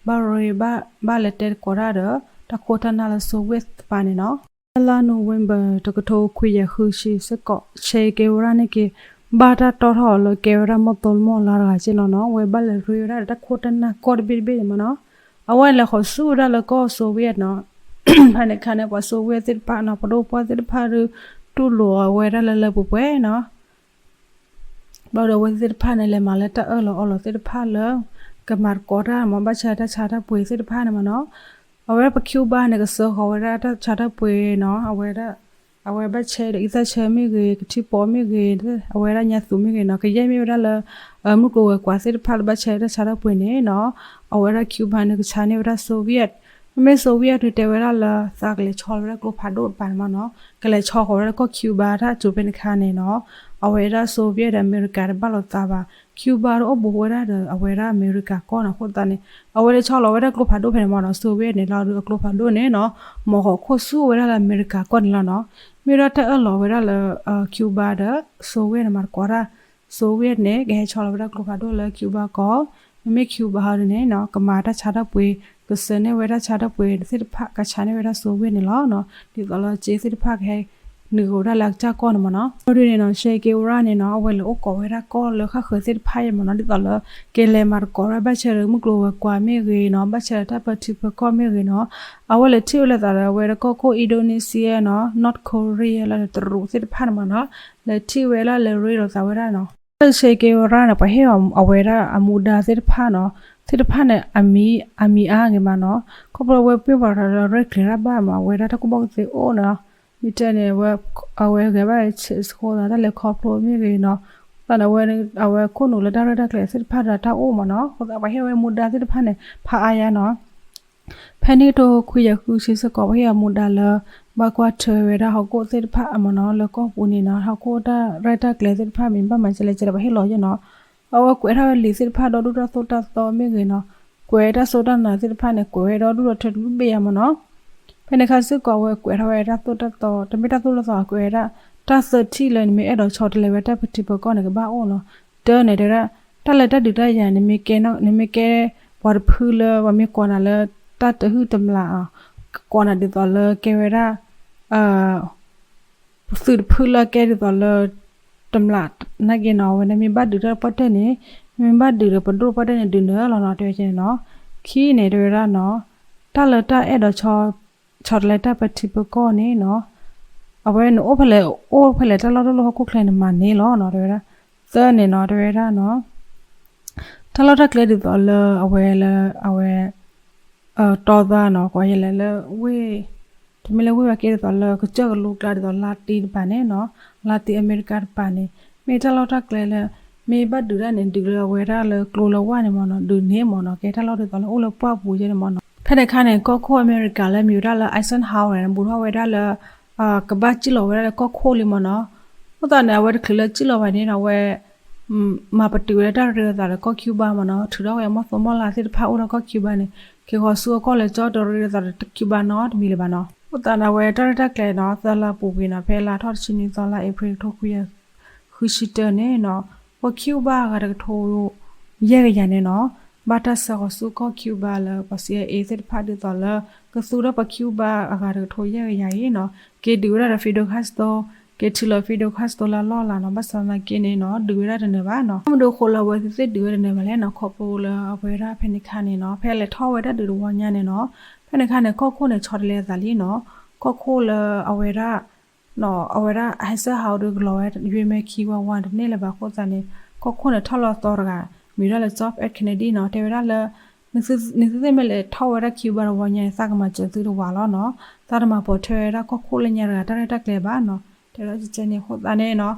ဘၣ်ရ့ဘၣ် ဘၣ်လဲၤတဲသကိးတၢ်ဒီး တၢ်ခိၣ်တၢ်နၢ်လၢ Soviet တပၤန့ၣ်နီၤ ဖဲလါ November တကထိခွံကယၤဃုဆံစ့ၢ်ကီး Che Guevara န့ၣ်က့ၤ ဘၣ်တၢ်တီထီၣ်အီၤလၢကဲဝဲဒၣ်မီၢ်သိမီၢ်လါတဂၤက့ၢ်လီၤနီၤ အဝဲဘၣ်လဲၤရ့ဝဲဒၣ်ဒီးတၢ်ခိၣ်တၢ်နၢ်ကီၢ်တဘ့ၣ်တဘ့ၣ်န့ၣ်မ့ၢ်နီၤ အဝဲလဲၤဃီၤဆူဝဲဒၣ်လၢကီၢ် Soviet နီၤ ဖဲန့ၣ်အခါန့ၣ် ပှၤ Soviet သ့ၣ်တဖၣ်နီၤ ပဒိၣ်ပှၢ်သ့ၣ်တဖၣ်ဒုး တူၢ်လိာ်အဝဲဒၣ်လၢလၢပှဲၤပှဲၤနီၤ ဘၣ်ဒီးအဝဲသ့ၣ်တဖၣ်န့ၣ် လဲၤမၤလၢတၢ်အၢၣ်လီၤအီလီၤသ့ၣ်တဖၣ်လၢ ကမၤသကိးတၢ်မ့ၢ် ဘၣ်ဆဲတၢ်ဆါတၢ်ပှ့ၤသ့ၣ်တဖၣ်န့ၣ်မ့ၢ်နီၤ အဝဲဒၣ်ပ Cuba န့ၣ် ကစၢဃီၤဝဲဒၣ်တၢ်ဆါတၢ်ပှ့ၤနီၤ အဝဲဒၣ် အဝဲဘၣ်ဆဲဒီးအံသၣ်ဆၢမ့ၢ်ဂ့ၤ ကထံပီမ့ၢ်ဂ့ၤ အဝဲဒၣ်ညါသူမ့ၢ်ဂ့ၤနီၤ ကယဲၢ်မ့ၢ်ဝဲဒၣ်လၢ မုၢ်ကျိၤဝဲၤကွာ်သ့ၣ်တဖၣ်လၢဘၣ်ဆဲတၢ်ဆါတၢ်ပှ့ၤန့ၣ်နီၤ အဝဲဒၣ် Cuba န့ၣ် ကဆါန့ၢ်ဝဲဒၣ် Soviet မ့မ့ၢ် Soviet ဒုးတဲဝဲဒၣ်လၢ သးကလဲၤဆီလီၤဝဲဒၣ်ကျိဖးဒိၣ်တပၤန့ၣ်မ့ၢ်နီၤ ကလဲၤဆီဃီၤဝဲဒၣ်ကီၢ် Cuba တၢ်စိၤဖဲန့ၣ်အခါန့ၣ်နီၤ အဝဲဒၣ် Soviet ဒီးအမဲရကၤတဘၣ်လိာ်သးဘၣ် Cuba တအိၣ်ဘူးဝဲဒၣ်ဒီးအဝဲဒၣ်အမဲရကၤကီၢ်နီၤ အဃိသတးန့ၣ် အဝဲလဲၤဆီလီၤဝဲဒၣ်ကျိဖးဒိၣ်ဖဲန့ၣ်မ့ၢ်နီၤ Soviet န့ၣ်လီၤဒုးအကျိဖးဒိၣ်န့ၣ်နီၤ မီၤဃီၤခိၣ်ဆူၣ်ဝဲဒၣ်လၢအမဲရကၤကီၢ်န့ၣ်လီၤနီၤ မ့ၢ်ဝဲဒၣ်တၢ်အၢၣ်လီၤဝဲဒၣ်လၢ Cuba ဒီး Soviet န့ၣ် မၤသကိးတၢ် Soviet န့ၣ် ကဟဲဆီလီၤဝဲဒၣ်ကျိဖးဒိၣ်လၢ Cuba ကီၢ် မ့မ့ၢ် Cuba ဟီဒုးန့ၣ်နီၤ ကမၤတၢ်ဆါတၢ်ပှ့ၤ ကဆှၢန့ၢ်ဝဲဒၣ်ဆၣ်ဒီပုၢ်ဝဲၢ်သ့ၣ်တဖၣ် ကဆါန့ၢ်ဝဲဒၣ် Soviet န့ၣ်လီၤနီၤ. ဒ်သိးလၢစ့သ့ၣ်တဖၣ်ကဟဲနုာ်က့ၤဝဲဒၣ်လၢအကစၢ်ကီၢ်န့ၣ်မ့ၢ်နီၤ. အဒုန့ၣ်နီၤ Che Guevara န့ၣ်နီၤ အဝဲလဲၤအိၣ်ကိးဝဲဒၣ်ကီၢ်လၢဃၣ်ဃၢၤသ့ၣ်တဖၣ်အံၤမ့ၢ်နီၤ. ဒ်သိးလၢ ကလဲၤမၤသကိးဝဲဒၣ် ဘၣ်ဆၣ်ဒီးမုၢ်ကျိၤဝဲၤကွာ်မ့ၢ်ဂ့ၤနီၤ, ဘၣ်ဆၣ်ဒီးတၢ်ပၢထံပၢကီၢ်မ့ၢ်ဂ့ၤနီၤ. အဝဲလဲၤထံၣ်ဝဲလိာ်သးဒီး အဝဲဒၣ်ကီၢ်ခိၣ် Indonesia နီၤ, North Korea လၢတရူးသ့ၣ်တဖၣ်န့ၣ်မ့ၢ်နီၤ. လဲၤထံၣ်ဝဲလၢလဲၤရ့လိာ်သးဝဲဒၣ်နီၤ. လၢ Che Guevara န့ၣ် ပှၤဟ့ၣ်အီၤအဝဲဒၣ်အမူဒါသ့ၣ်တဖၣ်နီၤ. သ့ၣ်တဖၣ်န့ၣ် အမံၤ အမံၤအါဂ့ၤမးနီၤ. ခီဖျိအဝဲပ့ၢ်ပှၤလၢရဲၣ်ကျဲၤတၢ်ဘၣ်မး အဝဲဒၣ်တၢ်ကူၣ်ဘၣ်ကူၣ်သ့အိၣ်နီၤ. မ့ၢ်တဲန့ၣ် အဝဲဂဲၤဘၣ်ဆဲးစဃိသး တၢ်လဲၤခီဖျိမ့ၢ်ဂ့ၤနီၤ. သးန့ၣ် အဝဲခိၣ်နူာ်လၢတၢ်ရဲၣ်တၢ်ကျဲၤသ့ၣ်တဖၣ်ဒီးတၢ်အိၣ်မးနီၤ. အဃိသတး ပှၤဟ့ၣ်ဝဲမူဒါသ့ၣ်တဖၣ်န့ၣ် ဖးအါယါနီၤ. ဖဲန့ၣ်ကထိခွံကယၤဃုဆံစ့ၢ်ကီး ပှၤဟ့ၣ်အီၤမူဒါလၢ ဘၣ်ကွၢ်ထွဲဝဲဒၣ်ဟီၣ်ခိၣ်သ့ၣ်တဖၣ်အမ့ၢ်နီၤ လၢကီၢ်ပူၤန့ၣ်နီၤ. ဟီၣ်ခိၣ်တၢ်ရဲၣ်တၢ်ကျဲၤသ့ၣ်တဖၣ်မ့ၢ်ဘၣ်မၤကဲလဲၣ်ကဲလဲၣ် ပှၤဟ့ၣ်လီၤယဲၢ်နီၤ. အဝဲကွဲးထီၣ်ဝဲလံာ်သ့ၣ်တဖၣ်ဒီဒူၣ်တၢ်သိၣ်တၢ်သီမ့ၢ်ဂ့ၤနီၤ, ကွဲးတၢ်စိတၢ်နာ်သ့ၣ်တဖၣ်န့ၣ် ကွဲးဝဲဒီဒူၣ်ဒီထၢတဘ့ၣ်ယါမ့ၢ်နီၤ. ဖဲန့ၣ်အခါစ့ၢ်ကီး အဝဲကွဲးထီၣ်ဝဲတၢ်သိၣ်တၢ်သီ တမ့ၢ်တၢ်သိၣ်တၢ်သီ ကွဲးဝဲဒၣ် တၢ်သၢထံၣ်လၢနမ့ၢ်အဲၣ်ဒိးဆီတလဲဝဲတၢ်ပၢထံပၢကီၢ်န့ၣ် ကဘၣ်အိၣ်နီၤ. တၢန့ၣ် တဲဝဲဒၣ် တၢ်လၢတၢ်ဒုးတၢ်ယၤ နမ့ၢ်ကဲ ပှၤတဖုလၢ ပှၤမ့ၢ်ကိးနၤလၢ တၢ်တဟုၣ်တမျးအီၤ, ကိးနၤဒ်သိးလၢကဲဝဲဒၣ် သုးတဖုလၢကဲဒ်သိးလၢ တမျးနာ်က့နီၤ, အဝဲန့ၣ်မ့ၢ်ဘၣ်ဒုးတၢ်ပီၣ်တဲၣ်န့ၣ်, မ့ၢ်ဘၣ်ဒုးဒီးပဒိၣ်ပီၣ်တဲၣ်န့ၣ် ဒုးနၢၤလီၤနီၤ တဲဝဲန့ၣ်နီၤ. ခံန့ၣ် တဲဝဲဒၣ်နီၤ, တၢ်လၢတၢ်အဲၣ်ဒိးဆီတလဲတၢ်ပၢထံပၢကီၢ်န့ၣ်နီၤ, အဝဲနအိၣ်ဖဲလဲၣ် အိၣ်ဖဲလဲၣ်တၢ်လီၢ်တၢ်လီၢ်ဟီၣ်ခိၣ်ချၢန့ၣ်မၤန့ၢ်လီၤနီၤ တဲဝဲဒၣ်. သၢန့ၣ်နီၤ တဲဝဲဒၣ်နီၤ တၢ်လီၢ်တၢ်ကျဲဒ်သိးလၢအဝဲလၢ အဝဲ တီသးနီၤ ကွၢ်ယဲလဲၣ်လၢဝ့ၢ် တမ့ၢ်လၢဝ့ၢ်ဘၣ်ကဲဒ်သိးလၢ ကစၢၢ်ကလိကျါဒ်သိးလါတံတပၤန့ၣ်နီၤ, လါတံအမဲရကၤတပၤန့ၣ် မ့ၢ်တၢ်လီၢ်တၢ်ကျဲလၢ မ့ၢ်ဘၣ်ဒုးတၢ်န့ၣ် ဒုးလၢအဝဲဒၣ်လၢကျိလၢဝၢ်န့ၣ်မ့ၢ်နီၤ, ဒုးန့ၢ်မ့ၢ်နီၤ, ကဲတၢ်လီၢ်ဒ်သိးလၢအိၣ်လၢပှၢ်ပူၤယဲန့ၣ်မ့ၢ်နီၤ. ဖဲန့ၣ်အခါန့ၣ် ကီၢ်ခိၣ်အမဲရကၤလၢမံၤဝဲဒၣ်လၢ Eisenhower န့ၣ် ဘူးထီၣ်ဝဲဒၣ်လၢ ကဘၣ်စံၣ်လီၤဝဲဒၣ်လၢကီၢ်ခိၣ်လံမ့ၢ်နီၤ. အဃိသတးန့ၣ် အဝဲတချုးလၢစံၣ်လီၤဘၣ်န့ၣ်နီၤ အဝဲ မၤပတုာ်ဝဲဒၣ်တၢ်ရ့လိာ်သးဒီးကီၢ် Cuba မ့ၢ်နီၤ, ထုးထီၣ်ဝဲအမီၢ်သိမီၢ်လၢ်သ့ၣ်တဖၣ်အိၣ်ဒီးကီၢ် Cuba န့ၣ်, က့ၤဃီၤဆူအကီၢ်လၢကၠီတရ့လိာ်သးဒီး Cuba နီတမံၤလၢၤဘၣ်နီၤ. အဃိသတးန့ၣ် အဝဲတၢ်ရဲၣ်တၢ်ကျဲၤနီၤ သၢလါပူၤကွံာ်နီၤ, ဖဲလါထီၣ်တဆံနွံသီလါအ့ဖြ့ၣ် တကထိခွံကယၤဃုဆံတၢန့ၣ်နီၤ, ပှၤ Cuba အဂၤတကထိယဲၢ်ကယၤန့ၣ်နီၤ, ဘၣ်တၢ်ဆှၢဃီၤဆူကီၢ် Cuba လၢပှၤ CIA သ့ၣ်တဖၣ်ဒ်သိးလၢ ကသူဒီးပှၤ Cuba အဂၤတကထိယဲၢ်ကယၤအံၤနီၤ, က့ၤဒုးဝဲဒၣ်ဒီး Fidel Castro က့ၤထံၣ်လီၤ Fidel Castro လၢအလီၢ်အလၤနီၤ, ဘၣ်ဆၣ်သနာ်က့န့ၣ်နီၤ ဒုးဝဲဒၣ်တနၢၤဘၣ်နီၤ. ဘၣ်မနုၤအဃိလၢအဝဲသ့ၣ်ဒုးဝဲတနၢၤဘၣ်လဲၣ်နီၤ, ခီဖျိလၢအဝဲဒၣ်ဖဲန့ၣ်အခါန့ၣ်နီၤ, ဖဲလဲၤထီၣ်ဝဲဒၣ်ဒုးတဝီညါန့ၣ်နီၤ, ဖဲန့ၣ်အခါန့ၣ် ကီၢ်ခိၣ်န့ၣ် ဆီတလဲအသးလံနီၤ, ကီၢ်ခိၣ်လၢအဝဲဒၣ် အဝဲဒၣ် Eisenhower ဒုးကလီၤဝဲ ယွ့မဲခံဝါဝါတန့ၢ်လၢၤဘၣ်အဃိသတးန့ၣ် ကီၢ်ခိၣ်န့ၣ်ထီၣ်လီၤသီတဂၤ မံၤဒၣ်လၢ John F Kennedy နီၤ, တဲဝဲဒၣ်လၢ နသုသ့ၣ်မ့ၢ်လဲၤထီၣ်ဝဲဒၣ် Cuba တဝီညါန့ၣ် သးကမၤစၢၤသုတဝးလီၤနီၤ, သးတမၤပိာ်ထွဲဝဲဒၣ်ကီၢ်ခိၣ်လၢညါတဂၤတၢ်ရဲၣ်တၢ်ကျဲၤဘၣ်နီၤ, တဲဝဲဒၣ်ကဲန့ၣ်အဃိသတးန့ၣ်နီၤ,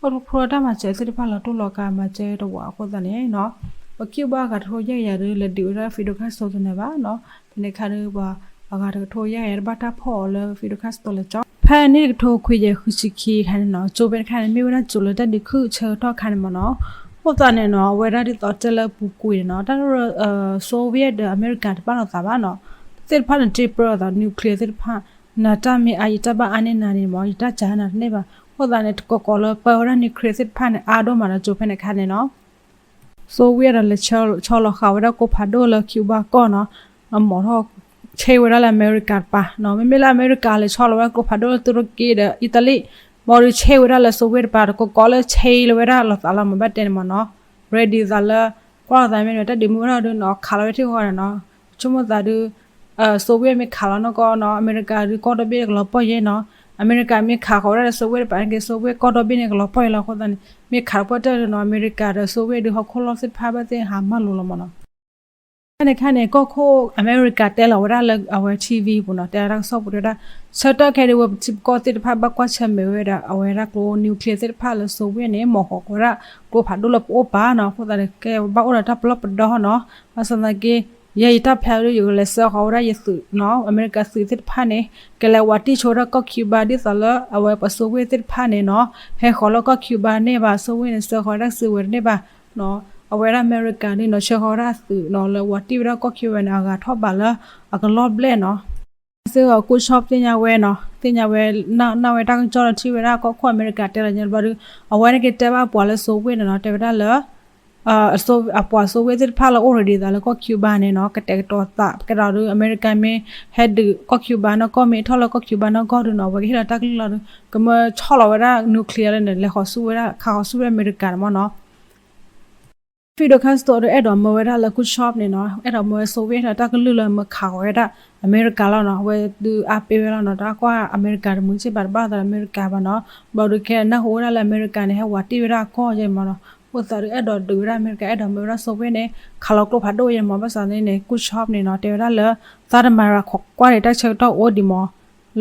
အိၣ်တဖျိတၢ်မၤစၢၤသ့ၣ်တဖၣ်လီၤတိၢ်လီၤကးမၤစၢၤတဝးအဃိသတးန့ၣ်နီၤ, ပှၤ Cuba အဂၤတကထိယဲၢ်ကယၤဒုး လဲၤဒုးဝဲဒၣ် Fidel Castro တနၢၤဘၣ်နီၤ, ဖဲန့ၣ်အခါဒုးပှၤအဂၤတကထိယဲၢ်ကယၤတဘၣ်တၢ်ဖီၣ်အီၤလၢ Fidel Castro လၢကၠီ ဖဲန့ၣ်တကထိခွံကယၤဃုဆံခံခါန့ၣ်နီၤ, ကၠိဖဲန့ၣ်အခါန့ၣ် မ့ၢ်ဝဲဒၣ်ကၠိလၢတၢ်ဒုးခုၣ်ဆၢကတီၢ်အခါန့ၣ်မ့ၢ်နီၤ, အဃိသတးန့ၣ်နီၤ အဝဲဒၣ်ဒ်သိးတဲလၢပူၤကွံာ်န့ၣ်နီၤ, တၢ် Soviet ဒီး America တဘၣ်လိာ်သးဘၣ်နီၤ, သ့ၣ်တဖၣ်န့ၣ် တ့ပြၢလိာ်သး nuclear သ့ၣ်တဖၣ်, နတၢ်မ့ၢ်အါယတၢ်ဘၣ်အါန့ၢ်နၤန့ၣ်မ့ၢ် ယတၢ်စၢ်နၤတန့ၢ်ဘၣ်, အဃိသတးန့ၣ် တကိးကိးလၢပၢဝဲဒၣ် nuclear သ့ၣ်တဖၣ်န့ၣ် အါဒိၣ်မးဒီးကၠိဖဲန့ၣ်အခါန့ၣ်နီၤ Soviet ဒီးလဲၤဆီလီၤဃာ်ဝဲဒၣ်ကျိဖးဒိၣ်လၢ Cuba ကီၢ်နီၤ, အမိာ်ထီၣ်ဆ့ဝဲဒၣ်လၢအမဲရကၤတပၤနီၤ, မ့မ့ၢ်လၢအမဲရကၤလဲၤဆီလီၤဝဲဒၣ်ကျိဖးဒိၣ်လၢ တူရကံဒီး အံၣ်တလံၣ်, ဘၣ်ဒီးဆ့ဝဲဒၣ်လၢ Soviet တပၤ တကိးကိးလၢဆ့လၢဝဲဒၣ်လိာ်သးလီၤမး ဘၣ်တဲန့ၣ်မ့ၢ်နီၤ, ready သးလၢ ကွၢ်လိာ်သးမ့ၢ်န့ၣ် တၢ်ဒုးမ့ၢ်အိၣ်ထီၣ်ဒုးနီၤ ခးလီၤဝဲထံၣ်ဃီန့ၣ်နီၤ, ဆိကမိၣ်သးဒုး Soviet မ့ၢ်ခးလီၤနီၢ်ကီၢ်နီၤ အမဲရကၤဒုးကီၢ်ဒီဘ့ၣ်န့ၣ်ကလီၤပှီၢ်ယဲနီၤ, အမဲရကၤမ့ၢ်ခးဃီၤဝဲဒၣ်လၢ Soviet တပၤန့ၣ်က့ Soviet ကီၢ်ဒီဘ့ၣ်န့ၣ်ကလီၤပှီၢ်ယဲလီၤအဃိသတးန့ၣ် မ့ၢ်ခးတပှၢ်တၢၢ်ဒုးနီၤ အမဲရကၤဒီး Soviet ဒုးဟီၣ်ခိၣ်လီၢ်သ့ၣ်တဖၣ်ဘၣ်သ့ၣ်ဟးမၢလိာ်လီၤမ့ၢ်နီၤ. ဖဲန့ၣ်အခါန့ၣ် ကီၢ်ခိၣ်အမဲရကၤတဲလီၤဝဲဒၣ်လၢအဝဲ TV ပူၤနီၤ တဲလီၤတၢ်ကစီၣ်ပူၤတဲဝဲဒၣ် ဆၢကတီၢ်ခဲအံၤဒုးဝဲပထံပကီၢ်သ့ၣ်တဖၣ်ဘၣ်ကွၢ်ဆၢၣ်မဲာ်ဝဲဒၣ် အဝဲဒၣ်ကျိ nuclear သ့ၣ်တဖၣ်လၢ Soviet န့ၣ် မိာ်ဃီၤကီးဝဲဒၣ်ကျိဖးဒိၣ်လၢပအိၣ်ပာ်နီၤ အဃိသတးန့ၣ် ကဲဘၣ်အိၣ်ဒီးတၢ်ပလီၢ်ပဒီနီၤ ဘၣ်ဆၣ်သနာ်က့ ယဲယတၢ်ဖျါဒုးယကလဲၤစၢဃီၤဝဲဒၣ်ယသုးနီၤ အမဲရကၤသုးသ့ၣ်တဖၣ်န့ၣ် ကလဲၤဝးတံၢ်ဆိဝဲဒၣ်ကီၢ် Cuba ဒ်သိးလၢအဝဲပှၤ Soviet သ့ၣ်တဖၣ်န့ၣ်နီၤ ဟဲဃီၤလၢကီၢ် Cuba န့ၢ်ဘၣ် Soviet န့ၣ် စၢဃီၤဝဲဒၣ်စုဝဲတန့ၢ်ဘၣ် အဝဲဒၣ်အမဲရကၤဒုးနီၤ ဆှၢဃီၤဝဲဒၣ်အသုးနီၤ လၢဝးတံၢ်ဝဲဒၣ်ကီၢ် Cuba န့ၣ် အဂၤထီၣ်ဘးလၢအကလီၢ်ဘျဲၣ်နီၤ စ့ၢ်ကီး Khrushchev သ့ၣ်ညါဝဲနီၤ သ့ၣ်ညါဝဲ နၢ်ဝဲတၢ်ကစီၣ်ဒီးထံၣ်ဝဲဒၣ်ကီၢ်ခိၣ်အမဲရကၤတဲလီၤညါတဘျီဒုး အဝဲန့ၣ်က့ၤတဲဘၣ်ပှၤလၢ Soviet န့ၣ်နီၤ တဲဝဲဒၣ်လၢ အပှၤ Soviet သ့ၣ်တဖၣ်လၢအိၣ်ရ့ဒံးသးလၢကီၢ် Cuba န့ၣ်နီၤ ကတဲာ်ကတီၤသး ပကဲဒီးဒုး အမဲရကၤမ့ၢ်ဟဲဒုးကီၢ် Cuba နီၢ်ကီၢ် မ့ၢ်ထီၣ်လၢကီၢ် Cuba နီၢ်ကီၢ်ဒုးနီၤ အဝဲကဟ့ၣ်လီၤတၢ်ကလုၢ်လီၤဒုး ကမၢဆီၣ်လီၤဝဲဒၣ် nuclear လၢန့ၣ် လဲၤဃီၤဆူဝဲဒၣ် ခးဃီၤဆူဝဲဒၣ်အမဲရကၤန့ၣ်မ့ၢ်နီၤ. Fidel Castro ဒုးအဲၣ်ဒိးမၢဝဲဒၣ်လၢ Khrushchev န့ၣ်နီၤ အဲၣ်ဒိးမၢဝဲ Soviet တၢ်ကလုၢ်လၢမၢခးဃီၤဝဲဒၣ်အမဲရကၤလီၤနီၤ အဝဲဒုးအါပ့ၤဝဲလီၤနီၤ တၢ်ကွၢ်အမဲရကၤတမုာ်စ့ၢ်ဘၣ်တဘၣ်သးဒီးအမဲရကၤဘၣ်နီၤ ဘျီဒုးကဲနၢ်ဟူဝဲဒၣ်လၢအမဲရကၤန့ၣ် ဟဲဝးတ့ၢ်ဝဲဒၣ်အကီၢ်ယဲမ့ၢ်နီၤ အဃိသတးဒုးအဲၣ်ဒိးဒုးဝဲဒၣ်အမဲရကၤ အဲၣ်ဒိးမၢဝဲဒၣ် Soviet န့ၣ် ခးလီၤကျိဖးဒိၣ်ယဲမ့ၢ် ဘၣ်ဆၣ်န့ၣ်န့ၣ် Khrushchev န့ၣ်နီၤ တဲဝဲဒၣ်လၢ သးတမၤရၤခွးကွၢ်န့ၣ် တၢ်ဆၢကတီၢ်အိၣ်ဒံးမ့ၢ်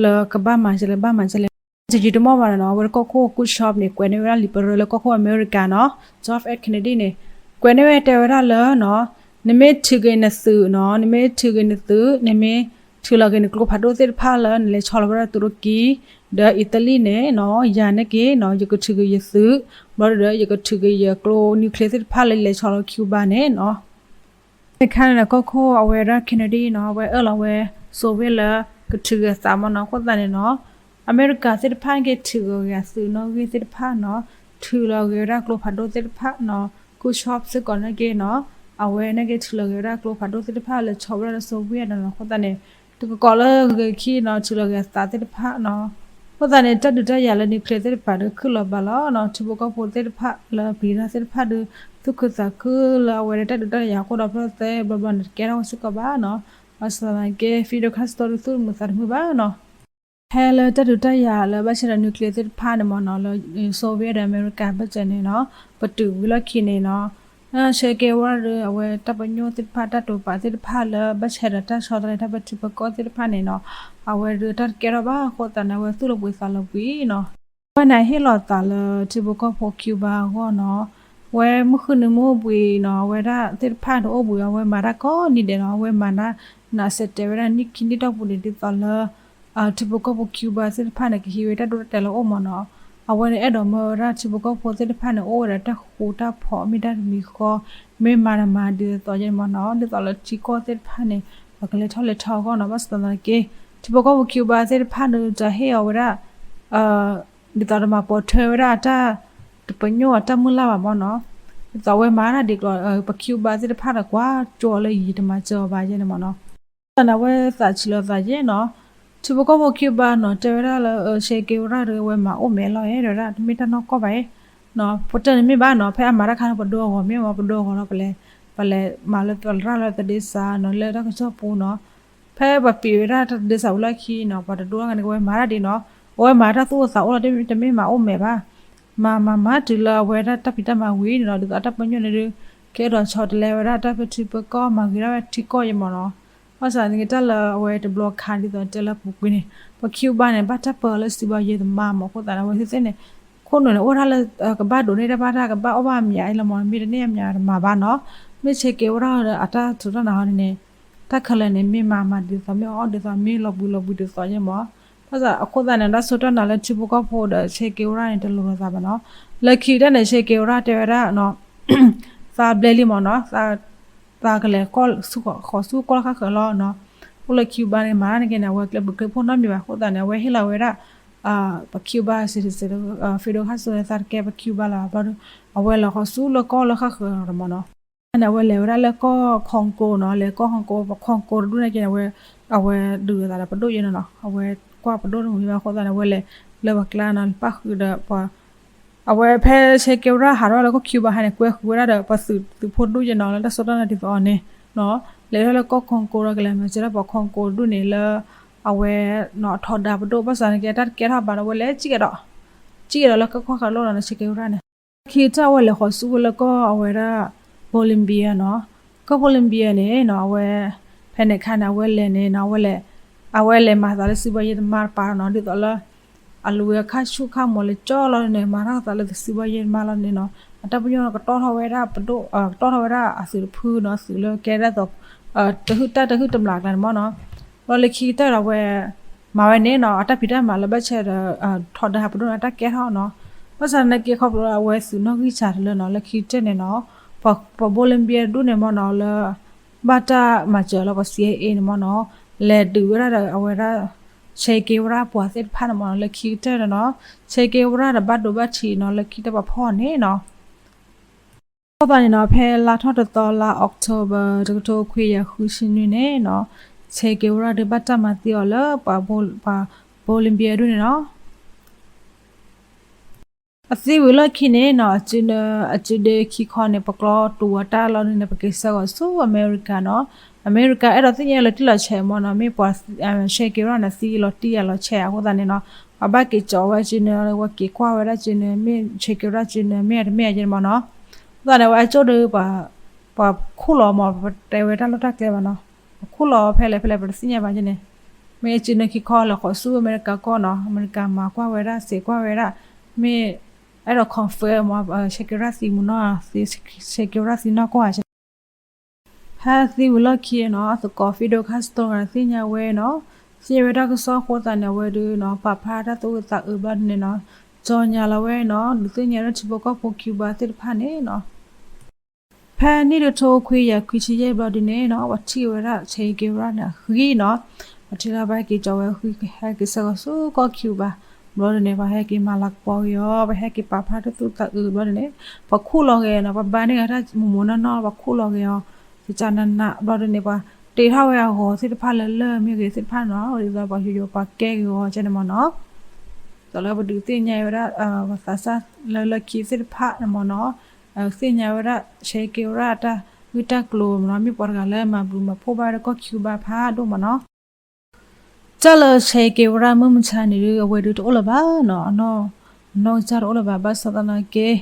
လၢကဘၣ်မၤကလဲၣ် ဘၣ်မၤကလဲၣ် တယံာ်တမီၢ်ဘၣ်န့ၣ်နီၤ အဝဲကီၢ်ခိၣ် Khrushchev န့ၣ် ကွဲးန့ၢ်ဝဲဒၣ်လံာ်ပရၢလၢကီၢ်ခိၣ်အမဲရကၤနီၤ John F Kennedy န့ၣ် ကွဲးန့ၢ်ဝဲတဲဝဲဒၣ်လၢနီၤ နမ့ၢ်ထုးက့ၤနသုးနီၤ နမ့ၢ်ထုးက့ၤနသုး နမ့ၢ်ထုးလီၤက့ၤနကျိဖးဒိၣ်သ့ၣ်တဖၣ်လၢနလဲၤဆီလီၤဝဲဒၣ်တူရကံ ဒီးအံၤတလံၣ်န့ၣ်နီၤ ယၤန့ၣ်က့ၤနီၤ ယကထုးက့ၤယသုး ဘျီဒီးယကထုးက့ၤယကျိ nuclear သ့ၣ်တဖၣ်လၢယလဲၤဆီလီၤ Cuba န့ၣ်နီၤ တခါန့ၣ်ဒီးကီၢ်ခိၣ်အဝဲဒၣ် Kennedy နီၤ အဝဲအၢၣ်လီၤဝဲ Soviet လၢကထုးက့ၤအသးမ့ၢ်နီၤ အဃိသတးန့ၣ်နီၤ အမဲရကၤသ့ၣ်တဖၣ်န့ၣ်က့ၤထုးလီၤက့ၤအသုးနီၣ်ဂံၢ်သ့ၣ်တဖၣ်နီၤ ထုးလီၤက့ၤဝဲဒၣ်ကျိဖးဒိၣ်သ့ၣ်တဖၣ်နီၤ Khrushchev စ့ၢ်ကီးန့ၣ်က့ၤနီၤ အဝဲန့ၣ်က့ၤထုးလီၤက့ၤဝဲဒၣ်ကျိဖးဒိၣ်သ့ၣ်တဖၣ်လၢဆီဝဲဒၣ်လၢ Soviet နီၤ အဃိသတးန့ၣ် တကကိးလၢဂ့ၤခံနီၤ ထုးလီၤက့ၤအသးသ့ၣ်တဖၣ်နီၤ အဃိသတးန့ၣ် တၢ်ဒုးတၢ်ယၤလၢ nuclear သ့ၣ်တဖၣ်ဒီးခုၣ်လီၤဘၣ်လီၤနီၤ ထံဖိကီၢ်ဖိသ့ၣ်တဖၣ်လၢပျံၤတၢ်သ့ၣ်တဖၣ်ဒီး သူၣ်ခုသးခုလၢအဝဲဒၣ်တၢ်ဒုးတၢ်ယၤအဃိဒီး ဖဲသဲဘျီဘျီန့ၣ် တကဲထီၣ်ဝဲစ့ၢ်ကီးဘၣ်နီၤ ဘၣ်ဆၣ်သနာ်က့ Fidel Castro ဒုးသူၣ်တမုာ်သးတမုာ်ဘၣ်နီၤ ဖဲလၢတၢ်ဒုးတၢ်ယၤလၢဘၣ်ဆဲးဒီး nuclear သ့ၣ်တဖၣ်န့ၣ်မ့ၢ်နီၤ လၢ Soviet ဒီးအမဲရကၤဘၣ်ဆဲးန့ၣ်နီၤ ပတုာ်ဝံၤလီၢ်ခံန့ၣ်နီၤ Che Guevara ဒီးအဝဲတၢ်ပညိၣ်သ့ၣ်တဖၣ် တၢ်တိာ်ပာ်သ့ၣ်တဖၣ်လၢ ဘၣ်ဆဲးဒီးတၢ်ဆီတလဲတၢ်ပထံပကီၢ်သ့ၣ်တဖၣ်န့ၣ်နီၤ အဝဲဒုးတၢ်တကဲထီၣ်ဘၣ်အဃိသတးန့ၣ် အဝဲသူၣ်လီၤဘှံးသးလီၤဘှံးနီၤ အဝဲန့ၣ်ဟ့ၣ်လီၤသးလၢထံဖိကီၢ်ဖိ Cuba အဂီၢ်နီၤ ဝဲမုၢ်ဃုနံၤမုၢ်အိၣ်ဘှံးနီၤ အဝဲဒၣ်သ့ၣ်တဖၣ်တအိၣ်ဘှံး အဝဲမၤတၢ်ကိးနံၤဒဲးနီၤ အဝဲမၤတၢ် နးစဲးတဲာ်ဝဲဒၣ်နံၣ်ခံနံၣ်တီၢ်ပူၤန့ၣ် ဒ်သိးလၢ ထံဖိကီၢ်ဖိ Cuba သ့ၣ်တဖၣ်န့ၣ် ကဟံးဝဲတၢ်ဒိတၢ်တဲာ်လၢအအိၣ်မ့ၢ်နီၤ အဝဲန့ၣ်အဲၣ်ဒိးမၢဝဲဒၣ်ထံဖိကီၢ်ဖိသ့ၣ်တဖၣ်န့ၣ် အိၣ်ဝဲဒီးတၢ်ဃူတၢ်ဖိး မ့ၢ်တၢ်တမံၤဃီ မ့ၢ်မၤတမၤဒ်သိးယဲန့ၣ်မ့ၢ်နီၤ ဒ်သိးလၢထံကီၢ်သ့ၣ်တဖၣ်န့ၣ် ပှၤကလဲၤထီၣ်လဲၤထီအဂီၢ်နီၤ ဘၣ်ဆၣ်သနာ်က့ ထံဖိကီၢ်ဖိ Cuba သ့ၣ်တဖၣ်န့ၣ် တဟ့ၣ်အီၤဝဲဒၣ် ဒ်သိးတမၤပိာ်ထွဲဝဲဒၣ်အတၢ် တပညိၣ်အတၢ်မုၢ်လၢ်ဘၣ်မ့ၢ်နီၤ ဒ်သိးအဝဲမၤတၢ်ဒ်ကျိး ပ Cuba သ့ၣ်တဖၣ်ဒီးကွၢ်ကၠိအီၤလၢယံၤတမၤစၢၤအီၤဘၣ်ယဲန့ၣ်မ့ၢ်နီၤ သနာ်ဝဲသးဆံးလီၤသးယဲနီၤ ထံဖိကီၢ်ဖိ Cuba နီၤ တဲဝဲဒၣ်လၢ Che Guevara ဒီးဝဲမၤအိၣ်မဲာ်လီၤဧဲ တဲဝဲဒၣ် တမ့ၢ်တၢ်နီၢ်ကီၢ်ဘၣ်ဧဲ ပတဲန့ၣ်မ့ၢ်ဘၣ်နီၤ ဖဲအမၤတၢ်ခါန့ၣ် ပဒိအဂီၤမ့ၢ်မ့ၢ် ပဒိအဂီၤလီၤ ပလဲၤ ပလဲၤမၤလၢပရၢ်လၢသဒ့စးနီၤ လၢတၢ်ကစီၣ်ပူၤနီၤ ဖဲပှၤပံာ်ဝဲဒၣ်တၢ်သဒ့စးဝံၤလီၢ်ခံနီၤ ပှၤတဒိကန့ၣ် ကဝဲမၤတၢ်ဒ်နီၤ အဝဲမၤတၢ်သူၣ်အိၣ်သးအိၣ်လီၤ တမ့ၢ်မၤအိၣ်မဲာ်ဘၣ် မၤမၤမၤတုၤလၢအဝဲဒၣ်တၢ်ဖံးတၢ်မၤဝံၤန့ၣ်နီၤ ဒ်သိးတၢ်ပညိၣ်န့ၣ်ဒုး ကဲထီၣ်ဆီတလဲဝဲဒၣ်တၢ်ပထံပကီၢ် မၤဂ့ၤထီၣ်ဝဲထံကီၢ်ယဲမ့ၢ်နီၤ ဘၣ်ဆၣ်န့ၣ်က့ၤတၢ်လၢအဝဲတဘျီခါဒ်သိးတဲလၢပူၤကွံာ်န့ၣ် ပ Cuba န့ၣ် ဘၣ်တၢ်ပၢလၢစံးဘၣ်ယဲတမါမ့ၢ် အဃိသတးန့ၣ် အဝဲသ့ၣ်သ့ၣ်န့ၣ် ခိၣ်နူာ်န့ၣ် အိၣ်ဒၣ်လၢ ကဘၣ်ဒိးန့ၢ်တၢ်ဘၣ်တၢ် ကဘၣ်အီၣ်ဘၣ်အမံၤအါအံၤလီၤမ့ၢ် မ့ၢ်တန့ၢ်အမံၤတမၤဘၣ်နီၤ မ့ၢ် Che Guevara ဒီးအတၢ်ထူးတၢ်နာ်ဟီန့ၣ်န့ၣ် တၢ်ခဲလၢာ်န့ၣ် မ့ၢ်မၤမၤဒ်သိး မ့ၢ်အီၣ်ဒ်သိး မ့ၢ်လီၤဘှံးလီၤဘှံးဒ်သိးယဲမ့ၢ် ဘၣ်ဆၣ်အဃိသတးန့ၣ် တၢ်စိတၢ်နာ်လၢထံဖိကီၢ်ဖိဒီး Che Guevara န့ၣ် တလိၤလိာ်သးဘၣ်နီၤ လၢခံကတၢၢ်န့ၣ် Che Guevara တဲဝဲဒၣ် သးဘျဲလံမ့ၢ်နီၤ သးကလဲၤဃီၤဆူကီၢ်လၢဃၣ်ဃၢၤလီၤနီၤ အိၣ်လၢ Cuba န့ၣ် မၤတၢ်န့ၣ်က့န့ၣ် အဝဲကျဲဘျုးကျဲဖှိၣ်နီတမံၤဘၣ် အဃိသတးန့ၣ် အဝဲဟ့ၣ်လီၤဝဲဒၣ် ပ Cuba citizen Fidel Castro န့ၣ် သးတကဲပ Cuba လၢၤဘၣ်ဘျီဒီး အဝဲလဲၤဃီၤဆူလၢကီၢ်လၢဃၣ်ဃၢၤလီၤမ့ၢ်နီၤ န့ၣ် အဝဲလဲၤဝဲဒၣ်လၢကီၢ် Congo နီၤ လဲၤကီၢ် Congo ပ Congo တဒူၣ်န့ၣ်က့န့ၣ် အဝဲ အဝဲဒုးအသးဒီးပဒိၣ်ယဲန့ၣ်နီၤ အဝဲကွၢ်ပဒိၣ်တမံၤဘၣ်အဃိသတးန့ၣ် အဝဲလဲၤလၢပှၤကျါနီၤ ပၣ်ဃုာ်ဒီးပှၤ အဝဲဖဲ Che Guevara ဟးထီၣ်လၢကီၢ် Cuba ဟါန့ၣ် ကွဲဃုာ်ဝဲဒၣ်ဒီးပှၤသုးဖိဒူၣ်ယဲနီၤ လၢတၢ်စိတၢ်နာ်ဒ်သိးအီၤန့ၣ်နီၤ လဲၤထီၣ်လၢကီၢ် Congo ဒီးကလဲၤမၤစၢၤဒၣ်ပှၤ Congo တဒူၣ်န့ၣ်လၢ အဝဲနီၤ အထီဒါပဒိၣ် ဘၣ်ဆၣ်န့ၣ်က့ တၢ်တကဲထီၣ်ဘၣ်ဒီး အဝဲလဲၤစံၣ်ကဒီး စံၣ်ကဒီးလၢကီၢ်ဃၣ်ဃၢၤလီၤနီၤ လၢ Che Guevara န့ၣ် ခံကတၢၢ်အဝဲလဲၤဃီၤဆူဝဲလၢကီၢ်အဝဲဒၣ် Bolivia နီၤ ကီၢ် Bolivia န့ၣ်နီၤ အဝဲ ဖဲန့ၣ်အခါန့ၣ် အဝဲလဲၤန့ၣ်နီၤ အဝဲလဲၤ အဝဲလဲၤမၤသးလၢစံးဘီယဲၢ်တမါတပၤနီၤ ဒ်သိးလၢ အလူၤဝဲအခါဆူၣ်ခါမီၤလၢကၠီလီၤန့ၣ် မၤထီၣ်သးလၢစံးဘီယဲၢ်တမါလီၤန့ၣ်နီၤ အတၢ်ပညိၣ်ကတီၢ်ထီၣ်ဝဲဒၣ် ကတီၢ်ထီၣ်ဝဲဒၣ်အသုးတဖုနီၤ သုးလၢကဲဒၣ်သိး တဟုၣ်တၢ်တဟုၣ်တမျးကျါန့ၣ်မ့ၢ်နီၤ ဘျီလၢခံကတၢၢ်ဒီးအဝဲ မၤဝဲန့ၣ်နီၤ အတၢ်ဖံးတၢ်မၤလၢဘၣ်ဆဲးဒီး ထီဒါပဒိၣ်န့ၣ် အတၢ်ကဲထီၣ်နီၤ ဘၣ်ဆၣ်န့ၣ်က့ခီဖျိလၢအဝဲသုးနီၣ်ဂံၢ်စှၤတလၢနီၤ လၢခံကတၢၢ်န့ၣ်နီၤ ပှၤ Bolivia တဒူၣ်န့ၣ်မ့ၢ်နီၤ လၢ ဘၣ်တၢ်မၤစၢၤလၢပှၤ CIA န့ၣ်မ့ၢ်နီၤ လဲၤဒုးဝဲဒၣ်ဒီးအဝဲဒၣ် Che Guevara ပှၤသ့ၣ်တဖၣ်န့ၣ်မ့ၢ်နီၤ လၢခံကတၢၢ်န့ၣ်နီၤ Che Guevara ဒီးဘၣ်ဒိဘၣ်ထံးနီၤ လၢခံကတၢၢ်ပှၤဖီၣ်န့ၣ်နီၤ အဃိသတးန့ၣ်နီၤ ဖဲလါထီၣ်တသီ လါ October တကထိခွံကယၤဃုဆံနွံန့ၣ်နီၤ Che Guevara ဒုးဘၣ်တၢ်မၤသံအီၤလၢပှၤ ပှၤ Bolivia ဒၣ်န့ၣ်နီၤ. အသံဝံၤလီၢ်ခံန့ၣ်နီၤ အစုဒ့ခံခီန့ၣ် ပကျီတူာ်ဝဲတၢ်လီၤဒုးန့ၣ် ပက့ၤဆှၢဃီၤဆူအမဲရကၤနီၤ. အမဲရကၤ အဲၣ်ဒိးသ့ၣ်ညါလီၤတံၢ်လီၤဆဲးမ့ၢ်နီၤ မ့ၢ်ပှၤ Che Guevara န့ၣ်သံလီၤတံၢ်ယၤလီၤဆဲးအဃိသတးန့ၣ်နီၤ ပှၤဘၣ်က့ၤကၠီဝဲစုန့ၣ် ဝဲက့ၤကွၢ်ဝဲဒၣ်စုန့ၣ် မ့ၢ် Che Guevara စုန့ၣ် မ့ၢ်တမ့ၢ်ယဲန့ၣ်မ့ၢ်နီၤ. အဃိသတးန့ၣ် ဝဲအကၠိၣ်ဒီး ပှၤခူၣ်လီၤမ့ၢ် ပတဲဝဲတၢ်လီၢ်တၢ်ကျဲဘၣ်နီၤ ပှၤခူၣ်လီၤဖဲလဲၣ်ဖဲလဲၣ် ပတသ့ၣ်ညါဘၣ်ယဲန့ၣ်. မ့ၢ်စုန့ၣ်ခံခီလီၤဃီၤဆူအမဲရကၤကီၢ်နီၤ အမဲရကၤမၤကွၢ်ဝဲဒၣ် စံးကွၢ်ဝဲဒၣ် မ့ၢ် အဲၣ်ဒိး confirm မ့ၢ် Che Guevara သံမူနီၤ Che Guevara သံနီၢ်ကီၢ်ဧါ ဖဲသံဝံၤလီၢ်ခံနီၤ အသကိး Fidel Castro ဂၤန့ၣ်သ့ၣ်ညါဝဲနီၤ သ့ၣ်ညါဝဲတၢ်ကစီၣ်အဃိသတးန့ၣ် အဝဲဒုးနီၤ ပာ်ဖျါတၢ်သူၣ်အုးသးအုးဘျီဒုးန့ၣ်နီၤ ကၠီညါလီၤဝဲနီၤ ဒုးသ့ၣ်ညါလၢထံဖိကီၢ်ဖိ Cuba သ့ၣ်တဖၣ်န့ၣ်နီၤ ဖဲနံၣ်တကထိခွံကယၤခွံဆံယဲၢ်ဘျီဒုးန့ၣ်နီၤ ပှၤထံၣ်ဝဲဒၣ် Che Guevara န့ၣ်အဂံၢ်နီၤ ပှၤထံၣ်လၢဘၣ်က့ၤကၠီဝဲအဂံၢ် ဟဲက့ၤဆှၢဃီၤဆူကီၢ် Cuba ဘျီဒုးန့ၣ် ပှၤဟဲက့ၤမၤလၤကပီၤက့ၤအီၤ ပှၤဟဲက့ၤပာ်ဖျါတၢ်သူၣ်အုးသးအုးဘျီဒုးန့ၣ် ပှၤခူၣ်လီၤက့ၤနီၤ ပှၤဘါန့ၢ်ဂ့ၤတၢ်မူးမူးနီၢ်နီၢ် ပှၤခူၣ်လီၤက့ၤအီၤ ကကနးနးဘျီဒုးန့ၣ် ပှၤတ့ထီၣ်ဝဲအဂီၤသ့ၣ်တဖၣ်လၢလၢၢ်မ့ၢ်ဂ့ၤသ့ၣ်တဖၣ်နီၤ ဒ်သိးပှၤယိယိပှၤကဲက့ၤအီၤကဲန့ၣ်မ့ၢ်နီၤ သိးလၢပဒုးသ့ၣ်ညါဝဲဒၣ် ပှၤသးစၢ်လၢလၢခံသ့ၣ်တဖၣ်န့ၣ်မ့ၢ်နီၤ သ့ၣ်ညါဝဲဒၣ် Che Guevara အတၢ်ဂ့ၢ်တၢ်ကျိၤမ့ၢ်နီၤ မ့ၢ်ပှၤတဂၤလၢမၤဘျုးမၤဖှိၣ်ဘၣ်ဝဲဒၣ်ကီၢ် Cuba ဖးဒိၣ်မ့ၢ်နီၤ တၢ်လၢ Che Guevara မုၢ်မဆါန့ၣ်ဒုး အဝဲဒုးတအိၣ်လၢၤဘၣ်နီၤ အနီၢ်ကစၢ်တအိၣ်လၢၤဘၣ် ဘၣ်ဆၣ်သနာ်က့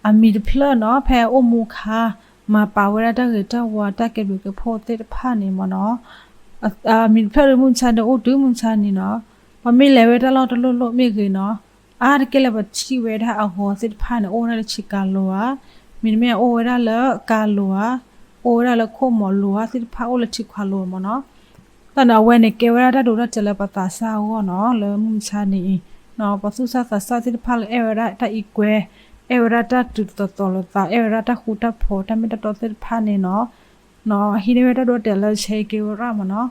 အမံၤတဖျၢၣ်နီၤ ဖဲအအိၣ်မူအခါ မၤပာ်ဝဲဒၣ်တၢ်ဂ့ၤတၢ်ဝါတၢ်ကဲဘျုးကဲဖှိၣ်သ့ၣ်တဖၣ်န့ၣ်မ့ၢ်နီၤ အမံၤတဖျၢၣ်ဒုးမုၢ်မဆါဒုးအိၣ်တုၤမုၢ်မဆါန့ၣ်နီၤ ပှၤမ့ၢ်လဲၤဝဲတၢ်လီၢ်တလိၣ်လိၣ်မ့ၢ်ဂ့ၤနီၤ အါတက့ၢ်လၢပထံၣ်ဝဲဒၣ်အဂီၤသ့ၣ်တဖၣ်န့ၣ် အိၣ်ဝဲဒၣ်လၢ Chicago ဧါ, မ့တမ့ၢ်အိၣ်ဝဲဒၣ်လၢကါလိၤဧါ, အိၣ်ဝဲဒၣ်လၢခိၣ်မီၤလိၤဧါ သ့ၣ်တဖၣ်အိၣ်လၢထံခွါလိၤမ့ၢ်နီၤ. တၢ်န့ၣ် အဝဲန့ၣ်ကဲဝဲဒၣ်တၢ်ဒိတၢ်တဲာ်လၢပသးစၢ်အဂီၢ်နီၤ လၢမုၢ်မဆါန့ၣ်အံၤ, ပှၤသူၣ်စၢ်သးစၢ်သ့ၣ်တဖၣ်လၢအဲၣ်ဝဲဒၣ်တၢ်အံးကွဲ, အဲၣ်ဝဲဒၣ်တၢ်တုၤသီၣ်သီၣ်လိာ်သး အဲၣ်ဝဲဒၣ်တၢ်ဃူတၢ်ဖိး တၢ်မ့ၢ်တၢ်တီသ့ၣ်တဖၣ်န့ၣ်နီၤ, ဟံးန့ၢ်ဝဲတၢ်ဒိတၢ်တဲာ်လၢ Che Guevara မ့ၢ်နီၤ.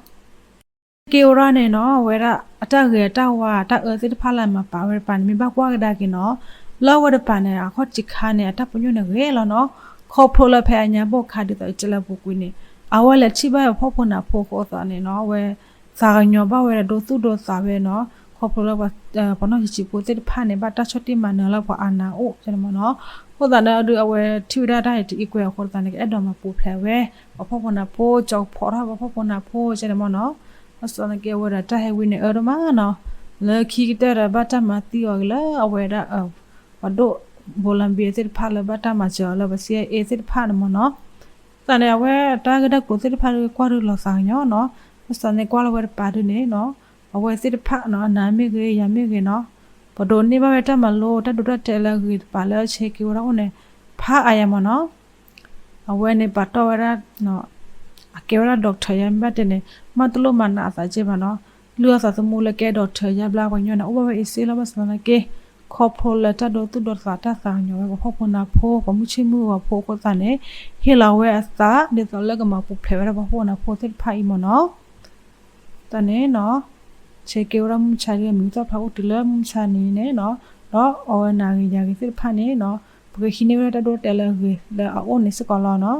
Che Guevara န့ၣ်နီၤ အဝဲဒၣ်အတၢ်ဂ့ၤအတၢ်ဝါ တၢ်အၢသ့ၣ်တဖၣ်လၢအမၤပာ်ဝဲတပၤန့ၣ် မ့ၢ်ဘၣ်ကွၢ်ကဒါက့ၤနီၤ, လၢအဝဲတပၤန့ၣ် အခီၣ်ထံးခါန့ၣ် အတၢ်ပညိၣ်န့ၣ်ဂ့ၤလီၤနီၤ. ခီဖျိလၢဖဲအညါဘိၣ်ခါဒ်သိးအတဲလၢအပူၤကွံာ်န့ၣ် အဝဲလဲၤထံၣ်ဘၣ်ပှၤဖှီၣ်ဖိနၢ်ဖိအဃိသးန့ၣ်နီၤ အဝဲ သးကညီၤဘၣ်ဝဲဒၣ်ဒိသူၣ်ဒိသးဝဲနီၤ, ခီဖျိလၢ ပှၤနီၢ်ဆံးဆံးဖိသ့ၣ်တဖၣ်န့ၣ် ဘၣ်တၢ်ဆီၣ်တံၢ်မၤနၢၤလၢပှၤအါနးအိၣ်န့ၣ်မ့ၢ်နီၤ. အဃိသတးန့ၣ် ဒုးအဝဲထံၣ်ဝဲဒၣ်တၢ်အံၤတအံးကွဲအဃိသတးန့ၣ် ကအဲၣ်ဒိးမၤပူၤဖျဲးဝဲ ပှၤဖှီၣ်ဖိနၢ်ဖိ ကၠီဖီၣ်ထီၣ်ပှၤဖှီၣ်ဖိနၢ်ဖိကဲန့ၣ်မ့ၢ်နီၤ. ဘၣ်ဆၣ်သနာ်က့ အဝဲဒၣ်တၢ်ဟဲဝံန့ၣ်အၢဒိၣ်မးနီၤ, လၢခံကတၢၢ်ဒီးဘၣ်တၢ်မၤသံအီၤက့ၤလၢအဝဲဒၣ် ပှၤဒိၣ် Bolivia သ့ၣ်တဖၣ်လၢဘၣ်တၢ်မၤစၢၤအီၤလၢပှၤ CIA သ့ၣ်တဖၣ်န့ၣ်မ့ၢ်နီၤ. သတးန့ၣ် အဝဲတၢ်ဂ့ၢ်တၢ်ကျိၤသ့ၣ်တဖၣ်ဒုးကွၢ်ဒုးလီၤသးကညီၤနီၤ. ဘၣ်ဆၣ်သနာ်က့ကွၢ်လၢဝဲတပၤဒုးန့ၣ်နီၤ, အဝဲသ့ၣ်တဖၣ်နီၤ အနၤမ့ၢ်ဂ့ၤ ယၤမ့ၢ်ဂ့ၤနီၤ, ပဒိးန့ၢ်ဘၣ်ဝဲတၢ်မၤလိ တၢ်ဒိတၢ်တဲာ်လၢအဂ့ၤတပၤလၢ Che Guevara အိၣ်န့ၣ် ဖးအါယၤမ့ၢ်နီၤ. အဝဲန့ၣ်ပာ်တီၢ်ဝဲဒၣ် အကဲဝဲဒၣ် doctor ယၤမ့ၢ်ဘၣ်တဲန့ၣ် မ့ၢ်တလိၣ်မၤနးအသးကဲဘၣ်နီၤ. လုၢ်အသးသမူလၢကဲ doctor ယါဘျါပှၤကညီန့ၣ် အိၣ်ဘၣ်ဝဲအ့ၣ်စ့လီၤ. ဘၣ်ဆၣ်သနာ်က့ ခီဖျိလၢတၢ်ဒိသူၣ်ဒိသး တၢ်သးကညီၤဝဲ ပှၤဖှီၣ်ဖိနၢ်ဖိ ပှၤမုၢ်ဆ့ၣ်မုၢ်ဂီၤဖိအဃိသတးန့ၣ် ဟ့ၣ်လီၤဝဲအသး ဒ်သိးလၢကမၤပူၤဖျဲးဝဲဒၣ်ပှၤဖှီၣ်ဖိနၢ်ဖိသ့ၣ်တဖၣ်အံၤမ့ၢ်နီၤ. တၢ်န့ၣ်နီၤ Che Guevara မုၢ်မဆါဒ်အမံၤသီၣ်ဖျါ အိၣ်တုၤလၢမုၢ်မဆါန့ၣ်န့ၣ်နီၤ, ဒီးအဝဲနၤဂ့ၤယၤဂ့ၤသ့ၣ်တဖၣ်န့ၣ်နီၤ ပကဟံးန့ၢ်ဝဲဒၣ်တၢ်ဒိတၢ်တဲာ်လၢအဂ့ၤလၢအအိၣ်န့ၣ်စ့ၢ်ကီးလီၤနီ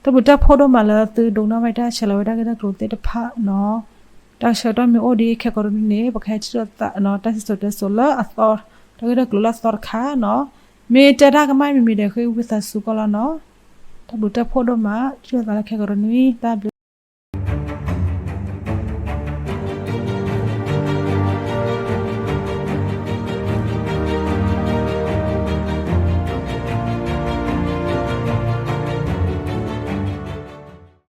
ၤ. တၢ်ဘျုးတၢ်ဖှိၣ်ဒိၣ်မးလၢသုဒိကနၣ်ဝဲ တၢ်ဆဲးလီၤဝဲဒၣ်ဂ့ၢ်တၢ်ကျိၤသ့ၣ်တဖၣ်နီၤ. တၢ်ဆၢကတီၢ်မ့ၢ်အိၣ်ဒ်ခဲကိာ်တနွံန့ၣ် ပကဟဲထံၣ်လိာ်သးနီၤ တၢ်စံၣ်စိၤတဲစိၤလၢအသီ တၢ်ဂ့ၢ်တၢ်ကျိၤလၢအသီတခါနီၤ. မ့ၢ်တဲတၢ်ကမၣ်မံၤမံၤဒီး ဃ့ဝံသးစူၤကီးလီၤနီၤ. တၢ်ဘျုးတၢ်ဖှိၣ်ဒိၣ်မး ထံၣ်လိာ်သးလၢခဲကိာ်တနွံ တၢ်ဘျုး